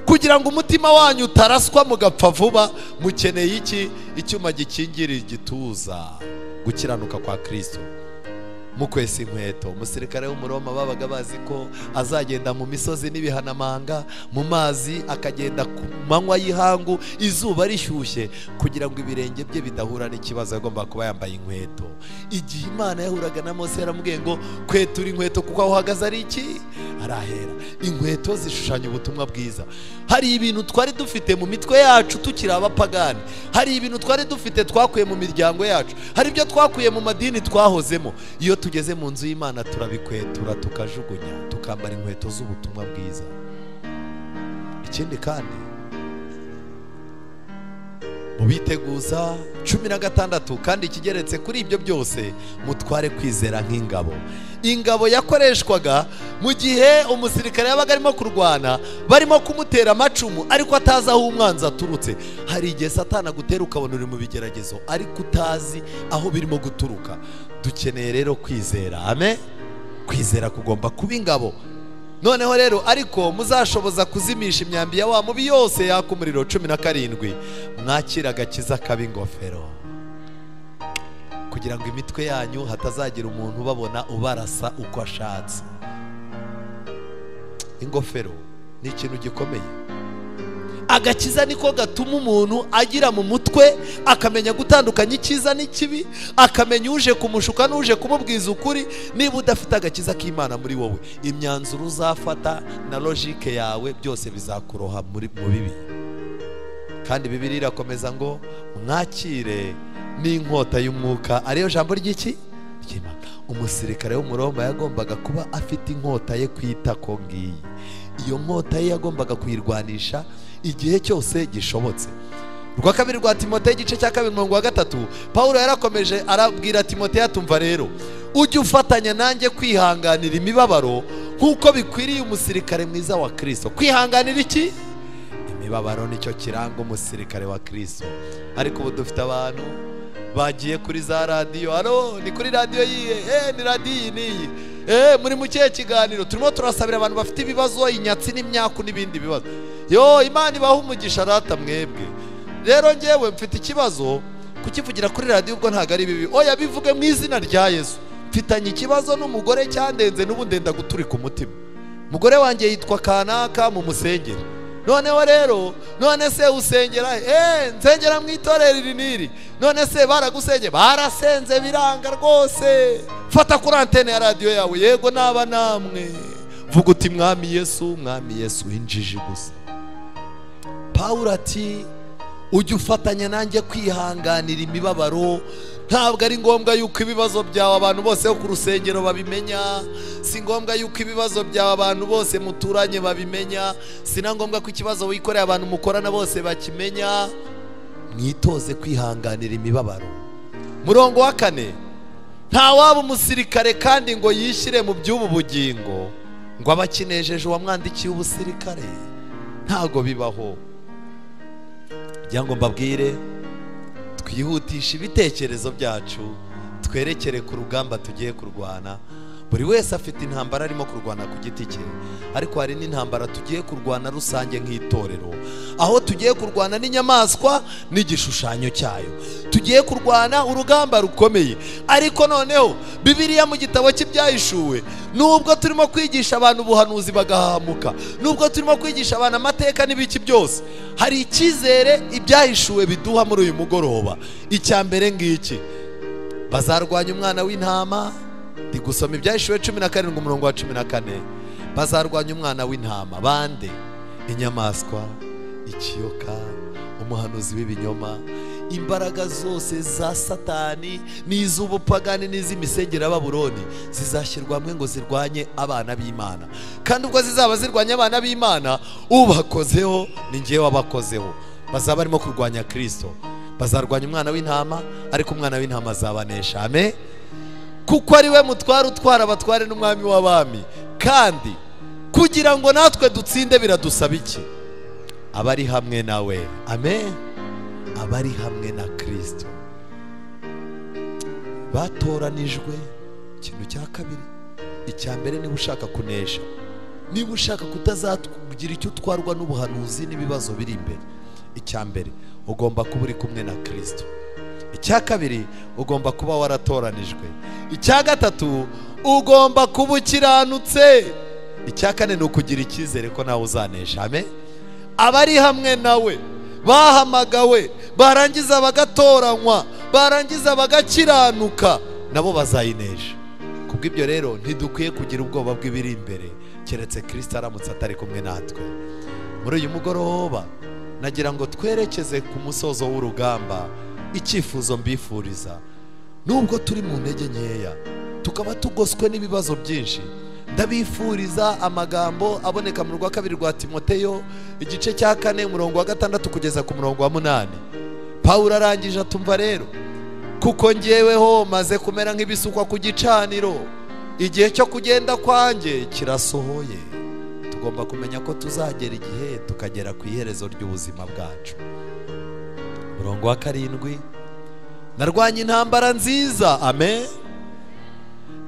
[SPEAKER 1] kugira ngo umutima wanyu utaraswa mugapfa vuba. Mukeneye iki? Icyuma gikingira igituza, gukiranuka kwa Kristo. Mukwesa inkweto. Umusirikare w'Umuroma babaga bazi ko azagenda mu misozi n'ibihanamanga, mu mazi, akagenda ku manywa y'ihangu izuba rishyushye, kugira ngo ibirenge bye bidahura n'ikibazo agomba kuba yambaye inkweto. Igihe Imana yahuraga na Mose yaramubwiye ngo kwetura inkweto kuko aho uhagaze ari iki? Arahera. Inkweto zishushanya ubutumwa bwiza. Hari ibintu twari dufite mu mitwe yacu tukiri abapagani, hari ibintu twari dufite twakuye mu miryango yacu, hari ibyo twakuye mu madini twahozemo. Iyo tugeze mu nzu y'Imana turabikwetura tukajugunya, tukambara inkweto z'ubutumwa bwiza. Ikindi kandi mubiteguza 16, kandi ikigeretse kuri ibyo byose mutware kwizera nk'ingabo. Ingabo yakoreshwaga mu gihe umusirikare yabaga arimo kurwana, barimo kumutera amacumu ariko atazi aho umwanzi aturutse. Hari igihe Satani agutera ukabona uri mu bigeragezo ariko utazi aho birimo guturuka. Dukeneye rero kwizera. Amen. Kwizera kugomba kuba ingabo. Noneho rero ariko muzashoboza kuzimisha imyambi ya wa mubi yose yaka umuriro. 17, mwakira agakiza kaba ingofero, kugira ngo imitwe yanyu hatazagira umuntu ubabona ubarasa uko ashatse. Ingofero ni ikintu gikomeye. Agakiza niko gatuma umuntu agira mu mutwe, akamenya gutandukanya icyiza n'ikibi, akamenya uje kumushuka n'uje kumubwiza ukuri. Niba udafite agakiza k'Imana muri wowe, imyanzuro uzafata na logique yawe byose bizakuroha muri mu bibi. Kandi Bibiliya irakomeza ngo mwakire n'inkota y'umwuka, ariyo jambo ry'iki? Ry'Imana. Umusirikare w'Umuroma yagombaga kuba afite inkota ye ku itako ngiyi. Iyo nkota ye yagombaga kuyirwanisha igihe cyose gishobotse. Rwa kabiri rwa Timoteyo igice cya 2 umurongo wa 3, Paulo yarakomeje arabwira Timoteyo atumva rero ujye ufatanya nanjye kwihanganira imibabaro nk'uko bikwiriye umusirikare mwiza wa Kristo. Kwihanganira iki? Imibabaro nicyo kiranga umusirikare wa Kristo. Ariko ubu dufite abantu bagiye kuri za radiyo, hano ni kuri radiyo yihe? Ni radiyo iyi n'iyi. Muri mu kihe kiganiro? Turimo turasabira abantu bafite ibibazo, inyatsi n'imyaku n'ibindi bibazo. Yo, Imana ibaha umugisha rata mwebwe. Rero ngewe mfite ikibazo, kukivugira kuri radiyo ubwo ntago ari bibi. Oya, bivuge mu izina rya Yesu. Mfitanye ikibazo n'umugore cyandenze n'ubu ndenda guturika umutima. Umugore wanjye yitwa Kanaka mu musengero. Noneho rero, none se usengera? Nsengera mu itorero iri n'iri. None se baragusenge? Barasenze biranga rwose. Fata kuri antene ya radiyo yawe, yego naba namwe. Vuga uti Mwami Yesu, Mwami Yesu, injiji gusa. Paulo ati ujye ufatanya nanjye kwihanganira imibabaro. Ntabwo ari ngombwa yuko ibibazo byawe abantu bose ku rusengero babimenya, si ngombwa yuko ibibazo byawe abantu bose muturanye babimenya, si na ngombwa ko ikibazo wikoreye abantu mukorana bose bakimenya. Mwitoze kwihanganira imibabaro. Murongo wa 4, nta waba umusirikare kandi ngo yishyire mu by'ubu bugingo ngo abakinejeje uwamwandikiye ubusirikare. Ntago bibaho. Ngo mbabwire, twihutisha ibitekerezo byacu, twerekere ku rugamba tugiye kurwana. Buri wese afite intambara arimo kurwana ku giti cye, ariko hari n'intambara tugiye kurwana rusange nk'itorero, aho tugiye kurwana n'inyamaswa n'igishushanyo cyayo. Tugiye kurwana urugamba rukomeye. Ariko noneho Bibiliya mu gitabo cy'Ibyahishuwe, nubwo turimo kwigisha abantu ubuhanuzi bagahamuka, nubwo turimo kwigisha abantu amateka n'ibiki byose, hari icyizere Ibyahishuwe biduha muri uyu mugoroba. Icya mbere ngiki, bazarwanya umwana w'intama. Ndi gusoma Ibyahishuwe 17 umurongo wa 14. Bazarwanya umwana w'intama. Bande? Inyamaswa, ikiyoka, umuhanuzi w'ibinyoma, imbaraga zose za Satani n'iz'ubupagani n'iz'imisengero ya Babuloni zizashyirwa hamwe ngo zirwanye abana b'Imana. Kandi ubwo zizaba zirwanya abana b'Imana, ubakozeho ni ngewe wabakozeho. Bazaba barimo kurwanya Kristo, bazarwanya umwana w'intama, ariko umwana w'intama azabanesha. Amen. Kuko ari we mutware utwara abatware n'umwami w'abami. Kandi kugira ngo natwe dutsinde biradusaba iki? Abari hamwe nawe. Amen. Abari hamwe na Kristo batoranijwe. Ikintu cya kabiri, icya mbere, niba ushaka kunesha, niba ushaka kutazakugira icyo utwarwa n'ubuhanuzi n'ibibazo biri imbere, icya mbere ugomba kuba uri kumwe na Kristo. Icya kabiri, ugomba kuba waratoranijwe. Icya gatatu, ugomba kuba ukiranutse. Icya kane ni ukugira icyizere ko nawe uzanesha. Amen. Abari hamwe nawe bahamagawe, barangiza bagatoranywa, barangiza bagakiranuka, nabo bazayinesha. Kubw'ibyo rero ntidukwiye kugira ubwoba bw'ibiri imbere, keretse Kristo aramutse atari kumwe natwe. Muri uyu mugoroba nagira ngo twerekeze ku musozo w'urugamba. Icyifuzo mbifuriza, nubwo turi mu ntege nkeya tukaba tugoswe n'ibibazo byinshi, ndabifuriza amagambo aboneka mu rwa kabiri rwa Timoteyo igice cya 4 umurongo wa 6 kugeza ku murongo wa 8. Paulo arangije atumva rero, kuko ngeweho maze kumera nk'ibisukwa ku gicaniro, igihe cyo kugenda kwanjye kirasohoye. Tugomba kumenya ko tuzagera igihe tukagera ku iherezo ry'ubuzima bwacu. Murongo wa 7, narwanye intambara nziza. Amen.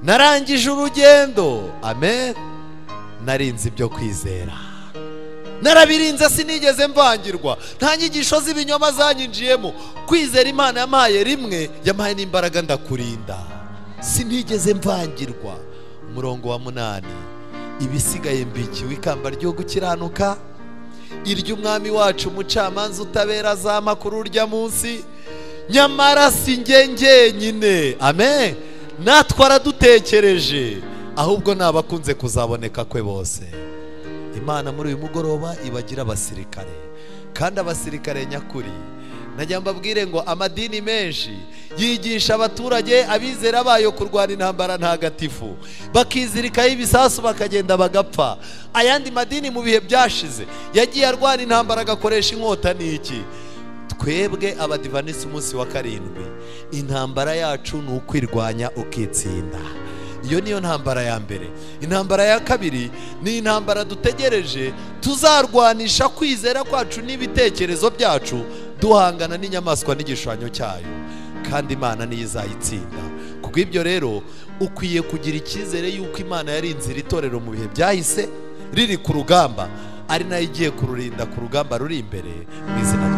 [SPEAKER 1] Narangije urugendo. Amen. Narinze ibyo kwizera, narabirinze, sinigeze mvangirwa, nta nyigisho z'ibinyoma zanyinjiyemo. Kwizera Imana yampaye rimwe, yampaye n'imbaraga ndakurinda, sinigeze mvangirwa. Umurongo wa 8, ibisigaye mbikiwe ikamba ryo gukiranuka, iry'umwami wacu umucamanza utabera azampa kuri urya munsi, nyamara si njye njyenyine. Amen. Natwe aradutekereje, ahubwo nabakunze kuzaboneka kwe bose. Imana muri uyu mugoroba ibagira abasirikare, Kandi abasirikare nyakuri, najya mbabwire ngo amadini menshi yigisha abaturage abizera bayo kurwana intambara ntagatifu, bakizirikaho ibisasu bakagenda bagapfa. Ayandi madini mu bihe byashize yagiye arwana intambara agakoresha inkota n'iki. Twebwe Abadivanisi umunsi wa karindwi, intambara yacu ni ukwirwanya ukitsinda. Iyo niyo ntambara ya mbere. Intambara ya kabiri ni intambara dutegereje tuzarwanisha kwizera kwacu n'ibitekerezo byacu, duhangana n'inyamaswa n'igishushanyo cyayo, kandi Imana niyo izayitsinda. Kubw'ibyo rero ukwiye kugira icyizere yuko Imana yarinze iri torero mu bihe byahise riri ku rugamba, ari nayo igiye kururinda ku rugamba ruri imbere mu izina.